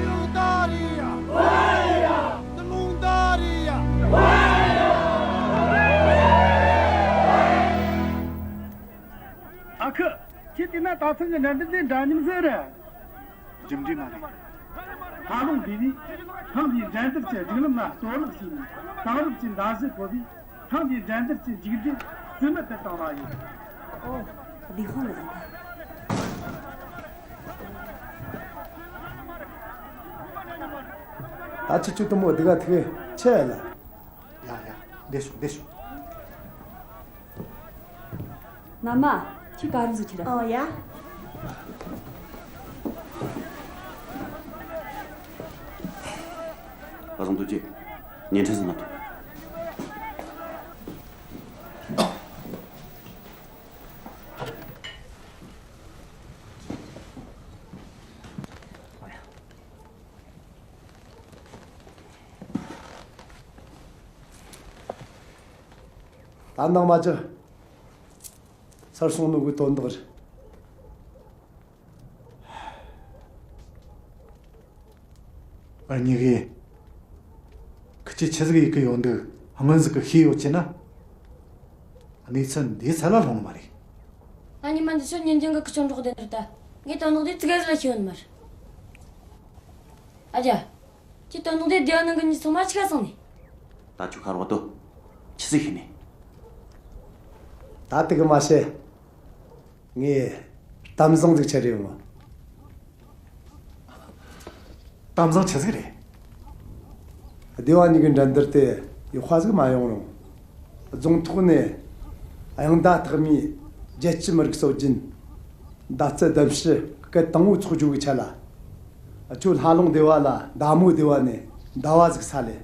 ཡང་ད་རེད་ཡ། ད་ལུང་ད་རེད་ཡ། ཨ་ཁུ། ཁྱེད་བལྟས་ན་ད་ཐེངས་ཀྱི་འགྲན་བསྡུར་འདི་འདྲ་མཉམ་བཟོས་རེད། རྒྱུ་འབྲས་མ་རེད། ད་ལོ་འདི་ནས་ཐེངས་འདིའི་འགྲན་བསྡུར་གྱི་སྒྲིག་ལམ་ལ་གཏོར་བརླག་བྱས་ནས། དེང་རབས་ཀྱི་མདའ་གཞུ་བཀོལ་ཏེ་ཐེངས་འདིའི་འགྲན་བསྡུར་གྱི་མཇུག་འབྲས་རྩིས་མེད་དུ་བཏང་བ་ཡིན། ཨོ། བདེ་དཔང་མི་འདུག་ད། ད་ཁྱེད་ཚོ་དུ་མོ་འདི་ག་ཐུག་ཆེ་ལ། ཡ་ཡ། འདི་ཤོག་འདི་ཤོག་མ་མ། ཁྱོད་ག་རུ་འཛུལ་ཁྱེར། ཨོ་ཡ། བཟང་དུ་ཅི། ཉན་ཁྲི་ཟིན་མ་ཐུབ། ད་ནང་མ་ཅི། སར་སོང་ནོ་གི་དོན་དག་རེད། ཨ་ཉི་གི། ཁི་ཆོས་ཆི་ཟིག་ཡེད་གི་ཡོད་འདུག་སྔོན་ཟིག་གི་ཤེས་ཡོད་ཆེ་ན། གནས་ཚུལ་འདིའི་ཚད་ལ་ལྷུང་ནི་མ་རེད། ང་ཉི་མ་འདི་ཚོ་ཉིན་རྒྱུན་གི་ཁི་ཆོ་འགྲོགས་བསྡད་ནི་རེད་ད། ངས་དོན་དག་འདི་ཙི་གེ་ཟིག་ལ་ཤེས་ཡོད་ནི་མ་རེད། ཨ་ཅག་ཁྱེད་དོན་དག་འདི་སྡེ་བ་ནང་གི་མྱི་ཚང་མ་ཆི་ག་སོང་ནི། ད་ཁྱོད་ཁ་རོག་ཏུ་ཆི་ཟིག་ཤེས་ནི། ད་དེ་གི་མ་བཤད། ངས་གཏམ་བཟང་ཟིག་ཆད་རེད་ཡོང་། གཏམ་བཟང་ཆི་ཟིག་རེད། སྡེ་བ་གཉིས་ཀྱི་འགྲན་བསྡུར་དེ་ཡག་པ་ཟིག་མ་ཡོང་རུང་། རྫོང་ཐོག་ནས་དབྱངས་མདའ་རྟགས་མའི་རྒྱལ་སྤྱི་མི་རིགས་སྲོལ་རྒྱུན་མདའ་རྩེད་ལྡེམ་བྱེད་སྐད་དང་པོ་འཚོགས་རྒྱུ་གི་ཆེད་ལ། ཁྱོད་ལྷ་ལུང་སྡེ་བ་ལ་མདའ་མོ་སྡེ་བ་ནས་ཟླ་བ་ཟིག་ས་ལས།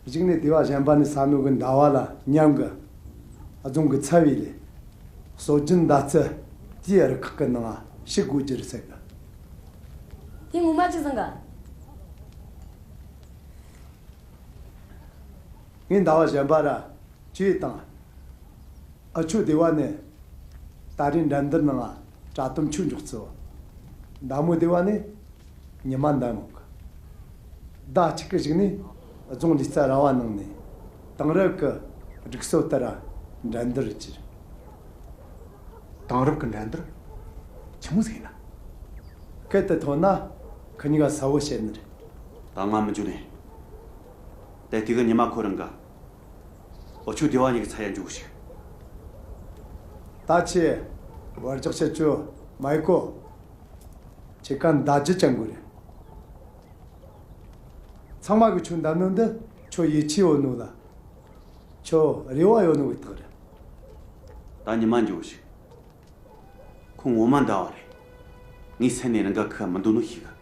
གཞུག་ནས་སྡེ་བ་གཞན་པ་ནས་ས་ནོ་གི་ཟླ་བ་ལ་མཉམ་གི་རྫོང་གི་ཚབ་བྱས་ལས། སྲོལ་རྒྱུན་མདའ་རྩེད་དེའི་རུ་ཁག་གི་ནང་ཞུགས་དགོས་རྒྱུ་རེད་ཟེར་གི། དེ་ངོ་མ་ཅིག་བཟང་ག། ངས་ཟླ་བ་གཞན་པ་ར་ཅུའེ་དང་། ཨ་ཆོ་སྡེ་བ་ནས་ད་རེས་འགྲན་བསྡུར་ནང་དྲ་དམ་ཆོས་འཇོག་ཚུལ། མདའ་མོ་སྡེ་བ་ནས་ཉི་མ་འདམ་འོག་ཟླ་གཅིག་གི་གཞུག་ནས་རྫོང་ལུས་རྩལ་ར་བ་ནང་ནས་དེང་རབས་ཀྱི་སྒྲིག་སྲོལ་ལྟར་འགྲན་བསྡུར་བྱས། དེང་རབས་ཀྱི་འགྲན་བསྡུར་ཆི་མོ་ཟིག་ཡིན་ན། སྐད་དུ་ཐོན་ན་ཁི་གཉིས་ཀ་གསལ་བོ་བཤད་ནི་རེད། ད་ང་མི་འཇུ་ནས། དེ་དུས་ཀྱི་ཉི་མ་ཁོ་རང་ག། ཨོ་ཆུ་སྡེ་བ་གཉིས་ཀྱི་ཚ་ཡ་འཇུག་ཞིག་ད་ཆེ། བར་ཇག་ཆེ་ཆོ་མ་ཡི་གོ། ཁྱེད་ཀ་མདའ་རྒྱུ་ཅན་དགོས་རེད། ཚང་མ་གི་ཁྱོད་འདམ་ནོ་འདི་ཁྱོད་ཡིད་ཆེས་ཡོད་ནོ་ལ། ཁྱོད་རེ་བ་ཡོད་ནོ་གི་རྟགས་རེད། ད་ཉི་མ་འཇུག་ཞིག་ཁོ་ངོ་མ་འདའ་བ་རེད། ངའི་སེམས་ནས་རང་ག་ཁུ་མི་འདུག་ནོ་ཤེས་གི།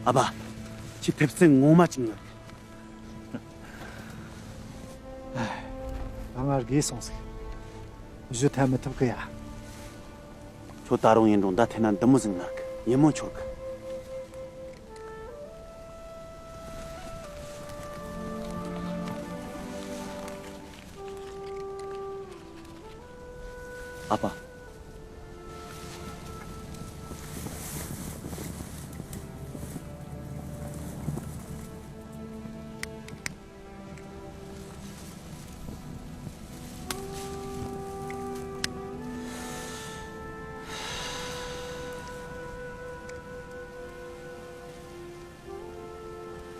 ཨ་ཕ། ཁྱེད་ཐེབས་རྩལ་ངོ་མ་ཅིག་ངར། ད་ང་རྒས་སོང་ཟིག། གཞུ་འཐེན་མི་ཐུབ་གི་ཡ། ཁྱོད་ད་རུང་ཡིན་རུང་མདའ་འཐེན་ན་འདི་མོ་ཟིག་ངར་གི། ཡིད་སྨོན་འཆོར་གི། ཨ་ཕ།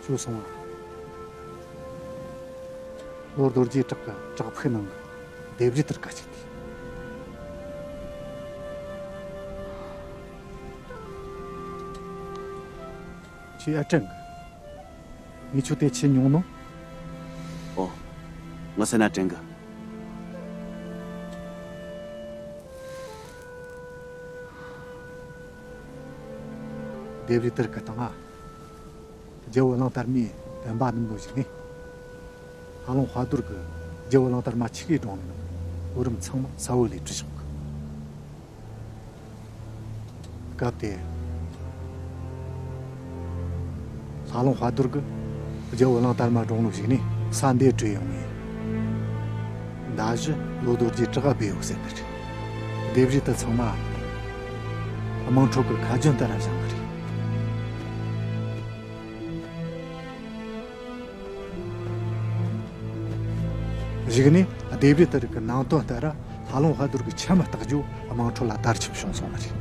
ཁྱོད་སོང་ང་། ལོ་རྡོ་རྗེ་བྲག་གི་བྲག་ཕུག་ནང་གི་ལྡེབས་རིས་དེར་ག་ཅིག་དེ། ཁྱོས་ཨེ་དྲན་གི། ངས་ཁྱོད་དེ་ཁྱེར་མྱོང་ནོ། ཨོ། ངས་སེམས་ན་དྲན་གི། ལྡེབས་རིས་དེར་གི་སྟེང་ང་། རྒྱལ་བོ་གླང་དར་མའི་བསྟན་པ་བསྣུབས་ནོ་ཞིག་ནས། ལྷ་ལུང་དཔལ་རྡོར་གི་རྒྱལ་བོ་གླང་དར་མ་ཆི་གེ་བཀྲོངས་ནོ་གོ་རིམ་ཚང་མ་ས་བོན་ལས་བྲིས་བཞག་གི། སྐབས་དེ། ལྷ་ལུང་དཔལ་རྡོར་གི་རྒྱལ་བོ་གླང་དར་མ་བཀྲོངས་ནོ་ཞིག་ནས་ས་འདི་བྲོས་ཡོང་ངས། མདའ་གཞུ་ལོ་རྡོ་རྗེ་བྲག་ག་སྦས་ཡོད་ཟེར་ནི་རེད། ལྡེབས་རིས་དེ་ཚང་མ་དམངས་ཁྲོད་ཀྱི་ཁ་རྒྱུན་ལྟར་བཞག་ནི་རེད། གཞུག་ནས་ལྡེབས་རིས་དེ་རིགས་ཀྱི་ནང་དོན་ལྟར་ལྷ་ལུང་དཔལ་རྡོར་གྱི་འཆམ་བཏགས་རྒྱུ་དམངས་ཁྲོད་ལ་དར་ཁྱབ་བྱུང་སོང་བ་རེད།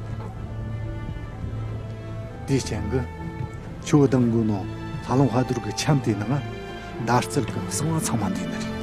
དེའི་རྐྱེན་གྱིས་ཁྱོད་གདང་དགོས་ནོ་ལྷ་ལུང་དཔལ་རྡོར་གྱི་འཆམ་དེའི་ནང་མདའ་རྩལ་གྱི་གསང་བ་ཚང་མ་འདུས་ནི་རེད།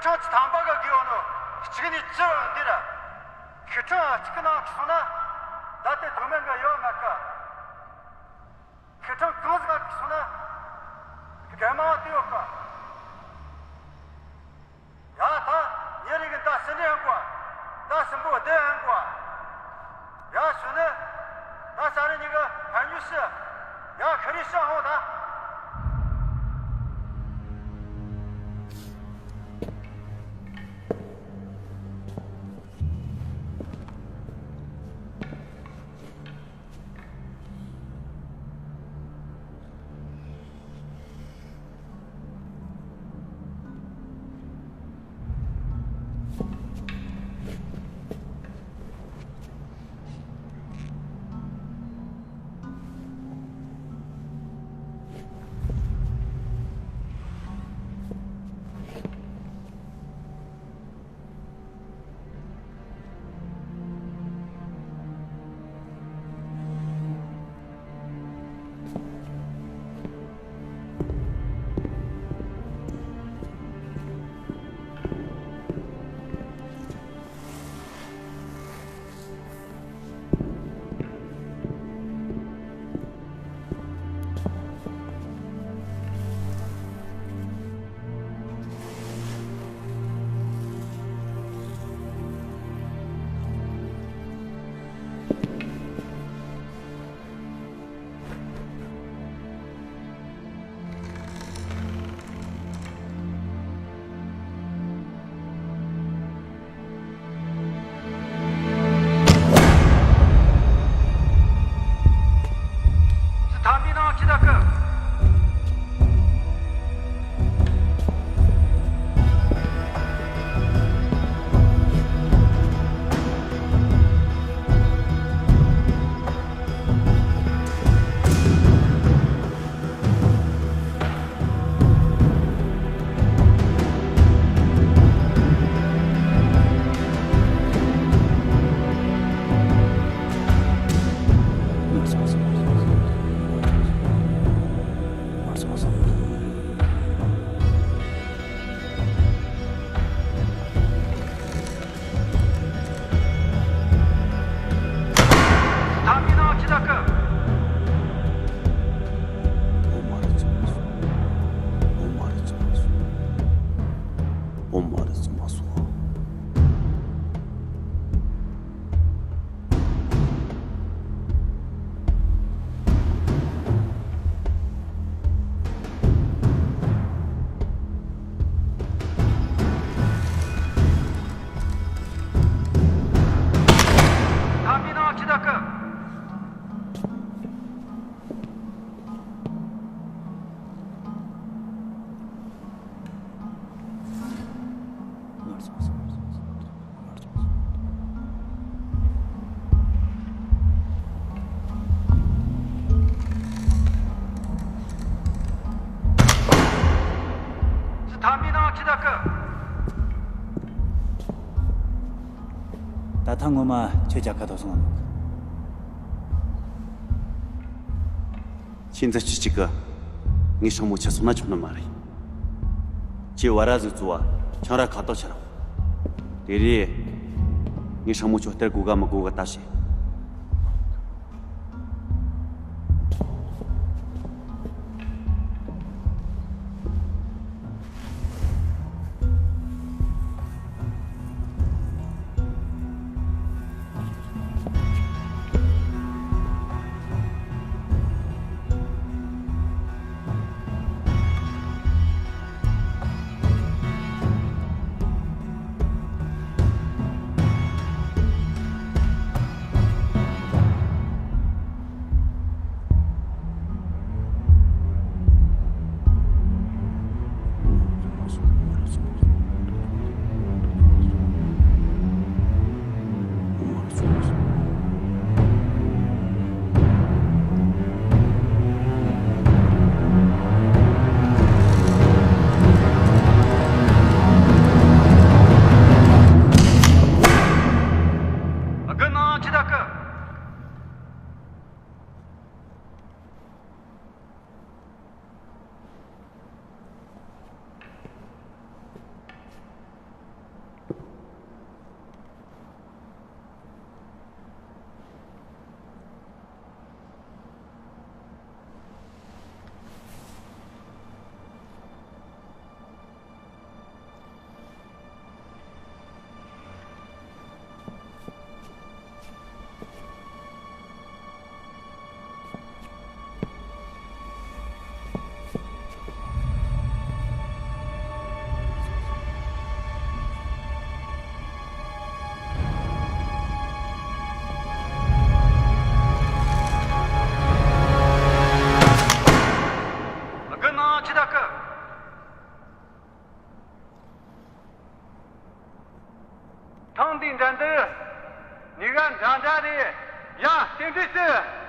ཁྲང་ཚི་ཐམ་པ་ག་གི་ཡོད་ནོ། གཅིག་ནི་ཅི་འདི་ར། ཁི་ཁྲང་གཅིག་ནང་གི་སོང་ན། ད་ལྟའི་དུ་མེན་ག་ཡོད་མ་ག། ཁི་ཁྲང་གང་ཟིག་ག་གི་སོང་ན། རྒན་མ་དེ་ཡོད་ག། ཡ་ད། ཉེ་རིགས་ཀྱི་ད་སི་འདྲེ་ཡང་གོ། ད་སྲིན་པོ་སྡེ་ཡང་གོ། ཡ་ཞུ་ནི། ད་ས་རི་ཉི་ག་ཕན་ཡུ་ཤི། ཡ་ཤ་རི་ཤ་ཧོ་ད། ད་ཐེངས་ངོ་མ་ཁྱོད་རྒྱལ་ཁ་ཐོབ་སོང་ང་། ཁྱེད་འཛིན་སྐྱོང་གཅིག་གིས་ངའི་སྲིང་མོ་ཁྱེར་སོང་ན་ཆོག་ནི་མ་རེད། ཁྱེད་བ་ར་ཟིག་བཙུགས་པ་ཁྱང་ར་ཁ་ཐོག་ཁྱེར་རོགས། དེ་རེས་ངའི་སྲིང་མོ་ཁྱོད་སྟེར་དགོས་ག་མི་དགོས་ག་ལྟ་བྱེད། ཐེངས་འདིའི་འགྲན་བསྡུར་ནི་ག་འདྲ་འདྲ་རེད། ཡ་རྟེན་འབྲེལ་ཞུ།